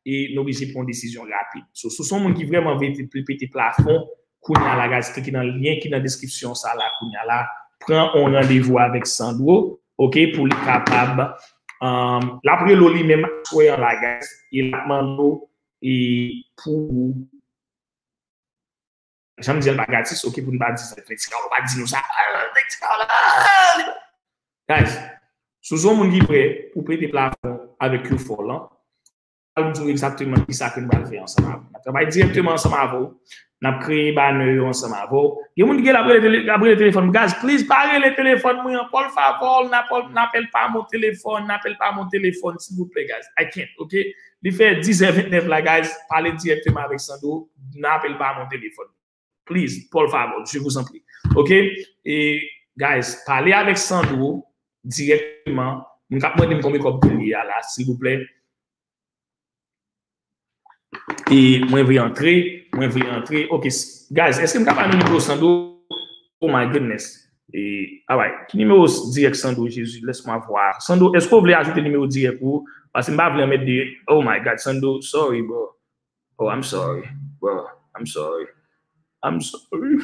e nou oblije pran yon desizyon rapid. So, si w se yon moun ki vrèman vle te-, pete plafon, kounye a la, guys, klike nan lyen ki nan deskripsyon sa la, kounye a la, pran yon randevou avèk Sandro, ok, pou li kapab, um, l ap rele w li menm aswè an la, guys, e l ap mande w, e pou Jan m di an pa gratis, ok, pou n pa di sa, fè ti kawon pa di nou sa. Ah, fè ti kawon la. Ah, li pa- Guys, si w se yon moun ki prè pou pete plafon avèk Q four lan, al di w egzakteman kisa ke n pral fè ansanm avè w. N ap travay dirèkteman ansanm avè w. N ap kreye banner yo ansanm avè w. Gen moun ki gen l ap rele tele-, ap rele telefòn mwen. Guys, please, pa rele telefòn mwen an. Por favor, n ap, n apèl pa mon telefòn, n apèl pa mon telefòn, silvouplè, guys. I can't, ok? Li fè dizè ventnèf la, guys. Pale dirèkteman avèk Sandro. N apèl pa mon telefòn. Please, por favor, je vous en prie. Ok? E, guys, pale avèk Sandro dirèkteman. Moun k ap mande m konbyen kòb ke l ye a la, silvouplè. E mwen vle antre, mwen vle antre. Ok, s-, guys, èske m ka ba nou nimewo Sandro? Oh my goodness. E, alright. Ki nimewo s-, dirèk Sandro, Jezi? Laisse-moi voir. Sandro, èske w vle ajoute nimewo dirèk ou? Paske m pa vle anmède. Oh my God, Sandro, sorry, bro. Oh, I'm sorry, bro. I'm sorry. I'm sorry.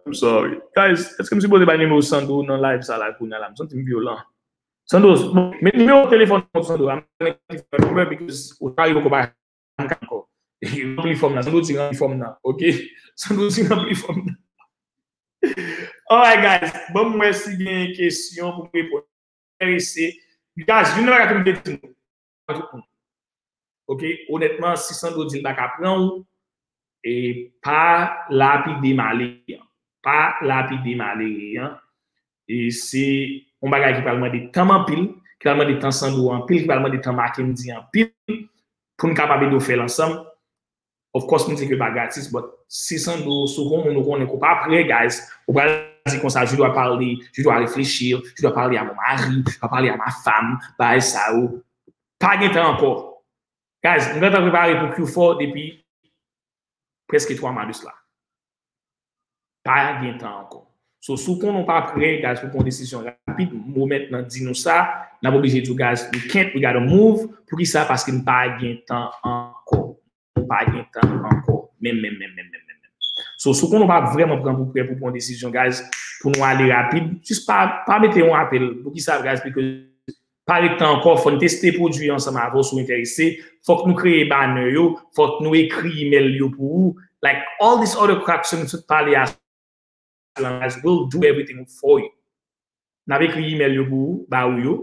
I'm sorry. Guys, èske m sipoze bay nimewo Sandro nan live sa la kounye a la? M santi m vyolan. Sandro, bon, men nimewo telefòn mwen, Sandro. I'm gonna give you my number because ou ta rive kou pa m ka ankò. Ranpli fòm nan. Sandro di ranpli fòm nan. Ok? Sandro di ranpli fòm nan. Alright, guys. Bon, mwen si gen kesyon pou m reponn. Enterese. Guys, youn nan bagay ke m te di nou. Tout moun. Ok? Onètman, si Sandro di l pa ka pran w, e pa lapide m ale. Pa lapide malere an. E se yon bagay ki pral mande tan m anpil, ki pral mande tan Sandro anpil, ki pral mande tan Mackendy anpil, pou n kapab ede w fè l ansanm. Of course, m di ke pa gratis, but si Sandro, si w gon moun ou konnen ke w pa prè, guys, ou pral di konsa, je dois parler, je dois réfléchir, je dois parler à mon mari, je dois parler à ma femme, bagay sa yo. Pa gen tan ankò. Guys, m gentan prepare pou Q four depi prèske twa mwa de sila. Pa gen tan ankò. So, si w konnen w pa prè, guys, pou pran yon desizyon rapid, m pwomèt nan di nou sa, n ap oblije di w, guys, we can't, we gotta move. Poukisa? Paske n pa gen tan ankò. Nou pa gen tan ankò. Menm, menm, menm, menm, menm, menm. So, si w konnen w pa vrèman pran pou prè pou pran yon desizyon, guys, pou nou ale rapid, jis pa, pa mete yon apèl. Poukisa, guys? Because pa ret tan ankò, fò n teste pwodui yo ansanm avè w si w enterese. Fòk nou kreye banner yo, fòk nou ekri email yo pou ou. Like, all this other crap, se nou sot pale a, guys, we'll do everything for you. N ap ekri email yo pou ou, ba ou yo.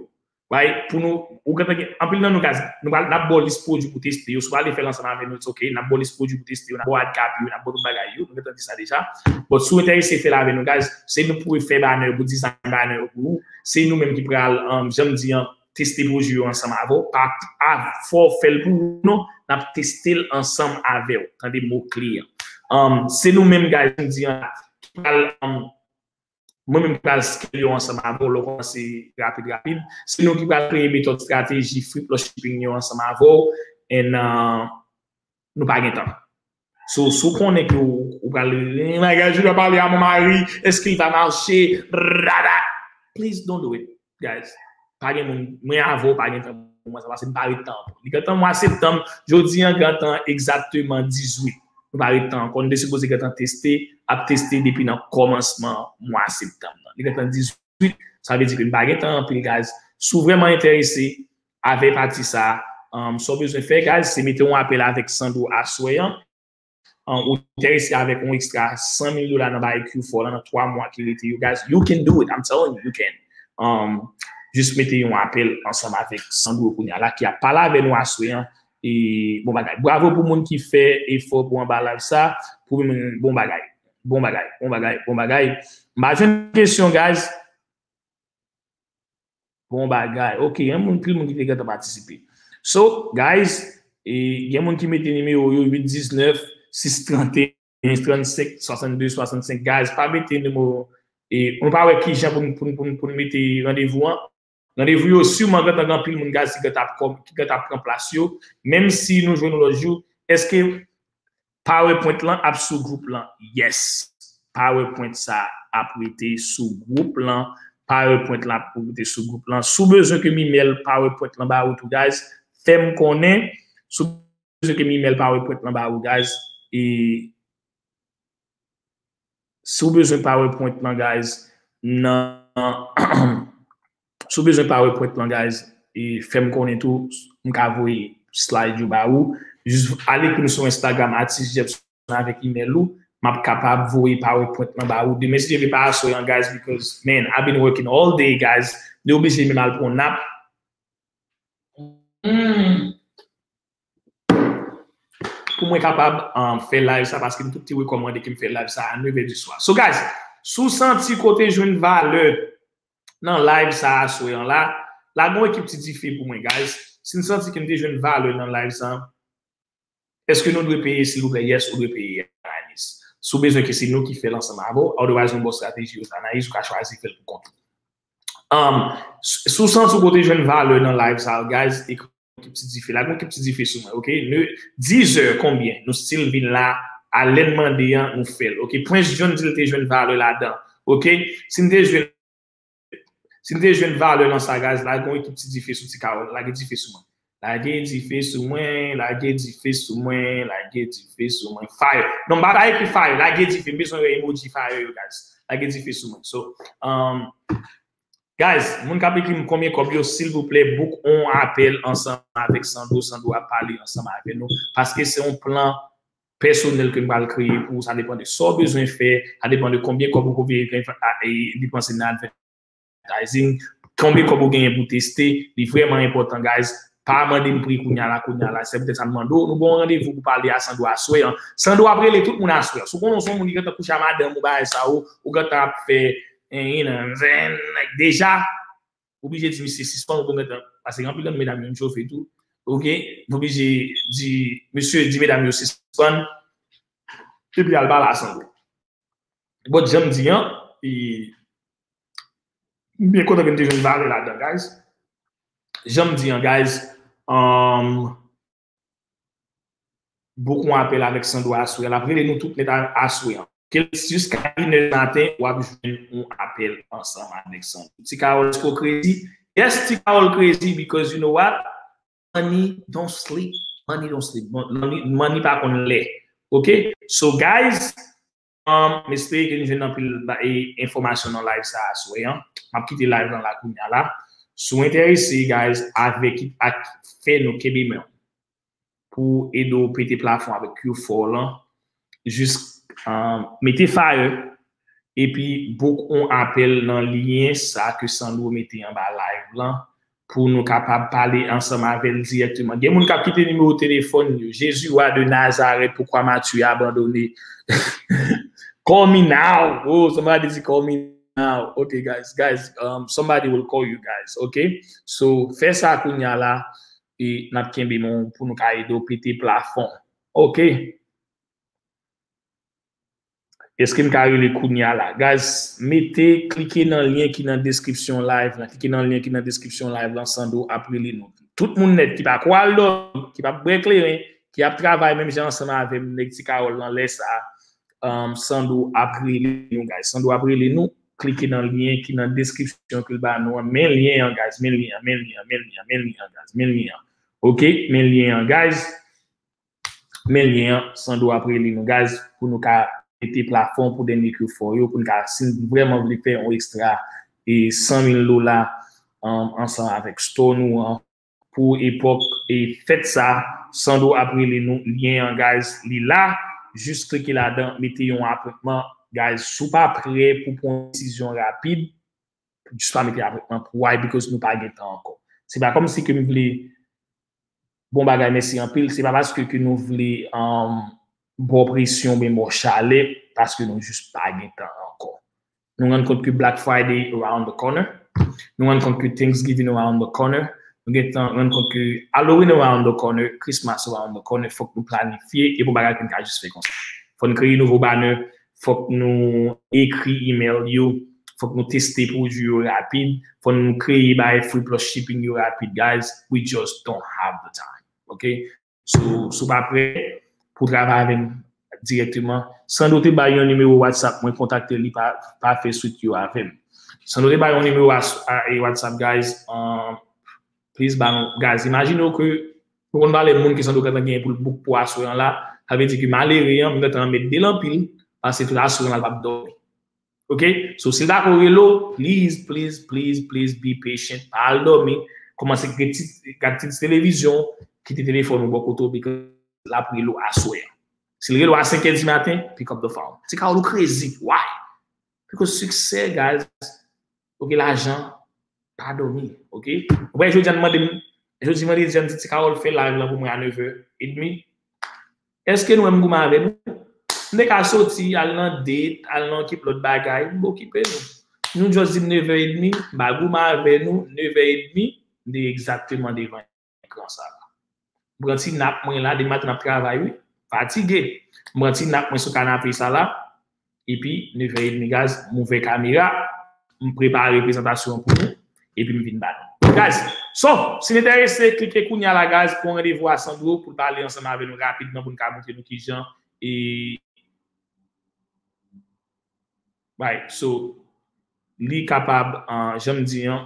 Right? Pou nou, ou gentan gen, anpil nan nou, guys, nou pral, n ap ba w lis pwodui pou teste yo. Si w pral fè l ansanm avè nou, it's okay. N ap ba w lis pwodui pou teste yo, n ap ba w ad copy yo, n ap ba w tout bagay yo. Nou gentan di sa deja. But si w enterese fè l avè nou, guys, se nou pou fè banner yo, pou design banner yo pou ou. Se nou menm ki pral, um, jan m di an, teste pwodui yo ansanm avè w. Pa, pa fò w fè l pou ou, non. N ap teste l ansanm avè w. Tande mo kle an. Um, se nou menm, guys, jan m di an, ki pral, um, mwen menm ki pral scale yo ansanm avè w, lè w kòmanse rapid, rapid. Se nou ki pral kreye metòd estrateji free plus shipping yo ansanm avè w. And, uh, nou pa gen tan. So, si w konnen ke w, ou pral, my God, je dois parler à mon mari, est-ce qu'il va marcher? Rada. Please don't do it, guys. Pa gen moun, mwen avè w, pa gen tan pou mwen sa, paske m pa ret tan ankò. Li gentan mwa septanm, jodi an gentan egzakteman dizuit. Nou pa ret tan ankò. Nou te sipoze gentan teste, ap teste depi nan kòmansman mwa septanm nan. Li gentan dizuit, sa vle di ke n pa gen tan anpil, guys. Si w vrèman enterese avè pati sa, um, sa w bezwen fè, guys, se mete yon apèl avèk Sandro aswè an. Um, ou enterese avèk yon ekstra san mil dola nan bagay Q four la, nan twa mwa ki rete yo, guys, you can do it. I'm telling you, you can. Um, jis mete yon apèl ansanm avèk Sandro kounye a la, ki ap pale avè nou aswè an. E bon bagay. Bravo pou moun ki fè efò pou anba live sa. Pou moun, bon bagay. Bon bagay, bon bagay, bon bagay. M pa jwenn kesyon, guys. Bon bagay. Ok, gen moun, pil moun ki te gentan patisipe. So, guys, e, gen moun ki mete nimewo yo uit diznèf, sis trant e en, trannsenk, swasannde, swasannsenk. Guys, pa mete nimewo, e, nou pa wè kijan pou n, pou n, pou n, pou n mete randevou an. Randevou yo, siman gentan gen anpil moun, guys, ki gentan ap kòm, ki gentan ap pran plas yo. Menm si nou jwenn yon lòt jou, èske PowerPoint lan ap sou gwoup lan? Yes. PowerPoint sa ap rete sou gwoup lan. PowerPoint lan ap rete sou gwoup lan. Si w bezwen ke m email PowerPoint lan ba ou tou, guys, fè m konnen. Si w bezwen ke m email PowerPoint lan ba ou, guys, e si w bezwen PowerPoint lan, guys, nan, si w bezwen PowerPoint lan, guys, e fè m konnen tou, m ka voye slide yo ba ou. Jis al ekri m sou Instagram, Atis Jefferson, avèk email ou, m ap kapab voye PowerPoint lan ba ou demen, si Dye vle, pa aswè an, guys, because, man, I've been working all day, guys. M te oblije menm al pran nap. Hmm. Pou mwen kapab, um, fè live sa, paske m tout te rekòmande ke m fè live sa a nèv è di swa. So, guys, si w santi ke w te jwenn valè nan live sa a aswè an la, lage yon ekip Ti Dife pou mwen, guys. Si n santi ke n te jwenn valè nan live sa a, èske nou dwe peye, silvouplè? Yes, ou dwe peye, Yanis. Si w bezwen ke se nou ki fè l ansanm avè w, otherwise, nou ba w estrateji yo, analiz, ou ka chwazi fè l pou kont ou. Um, si w santi w te jwenn valè nan live sa a, guys, ekri ekip Ti Dife. Lage yon ekip Ti Dife sou mwen, ok? Ne, dizè, konbyen? Nou still vin la, a lè n mande an, nou fè l, ok? Prince John di l te jwenn valè ladan, ok? Si n te jwenn, si n te jwenn valè nan sa, guys, lage yon ekip Ti Dife sou Ti Carole, lage dife sou mwen. Lage dife sou mwen, lage dife sou mwen, lage dife sou mwen. Fire. Non, m pa ta ekri fire, lage dife. M bezwen wè emoji fire yo, guys. Lage dife sou mwen. So, um, guys, moun k ap ekri m konbyen kòb yo, silvouplè, book on apèl ansanm avèk Sandro. Sandro ap pale ansanm avè nou. Paske se yon plan pèsonèl ke m pral kreye pou ou. Sa depann de sa w bezwen fè. Sa depann de konbyen kòb ou konbyen depanse nan advertising, konbyen kòb ou genyen pou teste, li vrèman enpòtan, guys. Pa mande m pri kounya la, kounya la. Se poutèt sa m mande w, nou ba w randevou pou pale a Sandro aswè an. Sandro ap rele tout moun aswè an. Si w konnen w se yon moun ki gentan kouche a madanm ou, bagay sa yo, ou gentan ap fè, eh, you know what I'm saying, like, deja, ou oblije di misye sispann, ou gentan, paske gen anpil nan medam yo, m chofe tou. Oke? Ou oblije di, mesye, di medam yo sispann, epi al pale a Sandro. But jan m di an, e, m byen kontan ke n te jwenn valè ladan, guys. Jan m di an, guys, um, book yon apèl avèk Sandro aswè. L ap rele nou tout nèt a-, aswè an. Ke l jiska inè maten, w ap jwenn yon apèl ansanm avèk Sandro. Ti Carol, èske w crazy? Yes, Ti Carol crazy, because you know what? Money don't sleep. Money don't sleep. Bon, money, money pa konn lè. Oke? So, guys, um, m espere ke nou jwenn anpil ba-, e, enfòmasyon nan live sa aswè an. M ap kite live lan la kounya la. Si w enterese, guys, avèk, ak fè nou kenbe men w pou ede w pete plafon avèk Q four lan, jis, um, mete fire, epi book yon apèl nan lyen sa ke Sandro mete anba live lan, pou nou kapab pale ansanm avè l dirèkteman. Gen moun k ap kite nimewo telefòn yo. Jésus, roi de Nazareth, pourquoi m'as-tu abandonné? Call me now. Oh, somebody say, "Call me now." Okay, guys, guys, um, somebody will call you guys, okay? So, fè sa kounya la, e n ap kenbe men w pou nou ka ede w pete plafon. Oke? Èske m ka rele kounya la? Guys, mete, klike nan lyen ki nan deskripsyon live lan. Klike nan lyen ki nan deskripsyon live lan, Sandro ap rele nou. Tout moun nèt ki pa ko al dòmi, ki pa bwè kleren, ki ap travay menm jan ansanm avè m, nèg Ti Carol lan lè sa, um, Sandro ap rele nou, guys. Sandro ap rele nou. Klike nan lyen ki nan deskripsyon ke l ba nou an. Men lyen an, guys. Men lyen an, men lyen an, men lyen an, men lyen an, guys. Men lyen an. Oke, men lyen an, guys. Men lyen an, Sandro ap rele nou, guys, pou nou ka mete plafon pou dènye Q four yo, pou nou ka, si n vrèman vle fè yon ekstra, e, san mil dola, um, ansanm avèk store nou an, pou epòk, e, fèt sa, Sandro ap rele nou, lyen an, guys, li la, jis klike ladan, mete yon apwentman, guys, si w pa prè pou pran yon desizyon rapid, jis pa mete apwentman pou, why? Because nou pa gen tan ankò. Se pa kòmsi ke m vle bon bagay, mèsi anpil. Se pa paske ke nou vle, um, ba w presyon oubyen ba w chalè, paske nou jis pa gen tan ankò. Nou rann kont ke Black Friday around the corner. Nou rann kont ke Thanksgiving around the corner. Nou gen tan rann kont ke Halloween around the corner, Christmas around the corner. Fòk nou planifye, e pa yon bagay ke n ka jis fè konsa. Fò n kreye nouvo banner, fòk nou ekri email yo, fòk nou teste pwodui yo rapid, fò nou kreye bay free plus shipping yo rapid, guys. We just don't have the time. Ok? So, si w pa prè pou travay avè m dirèkteman, Sandro te bay yon nimewo WhatsApp mwen, kontakte li pa, pa fè swit yo avè m. Sandro te bay yon nimewo a, a, e WhatsApp, guys. Um, please, ba nou, guys, imajine w ke nou konn valè moun ke Sandro gentan genyen pou l book pou aswè an la. Sa vle di ke malere an, m gentan anmède l anpil, paske tout aswè an la, l p ap dòmi. Ok? So, si l dakò rele w, please, please, please, please be patient. Pa al dòmi. Kòmanse gade ti, gade ti televizyon, kite telefòn ou bò kote w, because l ap rele w aswè an. Si l rele w a senkè di maten, pick up the phone. Ti Carol, ou crazy. Why? Because siksè, guys, ok, lajan, pa dòmi, ok? Ou wè, jodi a n mande m, jodi vandredi a n di Ti Carol fè live lan pou mwen a nevè edmi. Èske nou wè m goumen avè nou? M te ka soti, al nan date, al nan okipe lòt bagay, m pa okipe nou. Nou just di m nevè edmi, m pa goumen avè nou, nevè edmi, m te egzakteman devan ekran sa la. M pran ti nap mwen la, depi maten m ap travay, wi. Fatige. M pran ti nap mwen sou kanape sa la. Epi, nevè edmi, guys, m ouvè kamera, m prepare prezantasyon an pou nou, epi m vin ba nou. Guys, so, si n enterese, klike kounya la, guys, pran randevou a Sandro pou l pale ansanm avè nou rapidman, pou n ka montre nou kijan, e, right, so, li kapab, uh, jan m di an,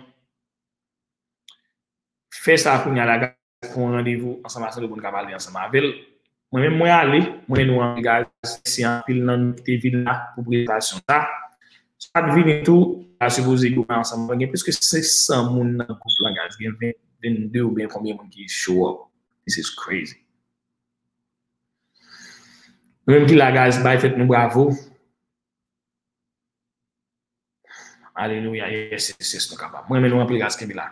fè sa kounya la, guys, pran randevou ansanm a Sandro pou n ka pale ansanm avè l. Mwen menm, mwen ale, mwen nou angaje, mèsi anpil nan nou ki te vin la pou prezantasyon sa. Sa k vini tou, ta sipoze goumen ansanm, gen plis ke senk san moun nan gwoup lan, guys, gen ven, vennde oubyen konbyen moun ki show up. This is crazy. Nou menm ki la, guys, bay tèt nou bravo. Alelouya, yes, yes, yes, nou kapab. Mwen, men nou anpil, guys, kenbe la.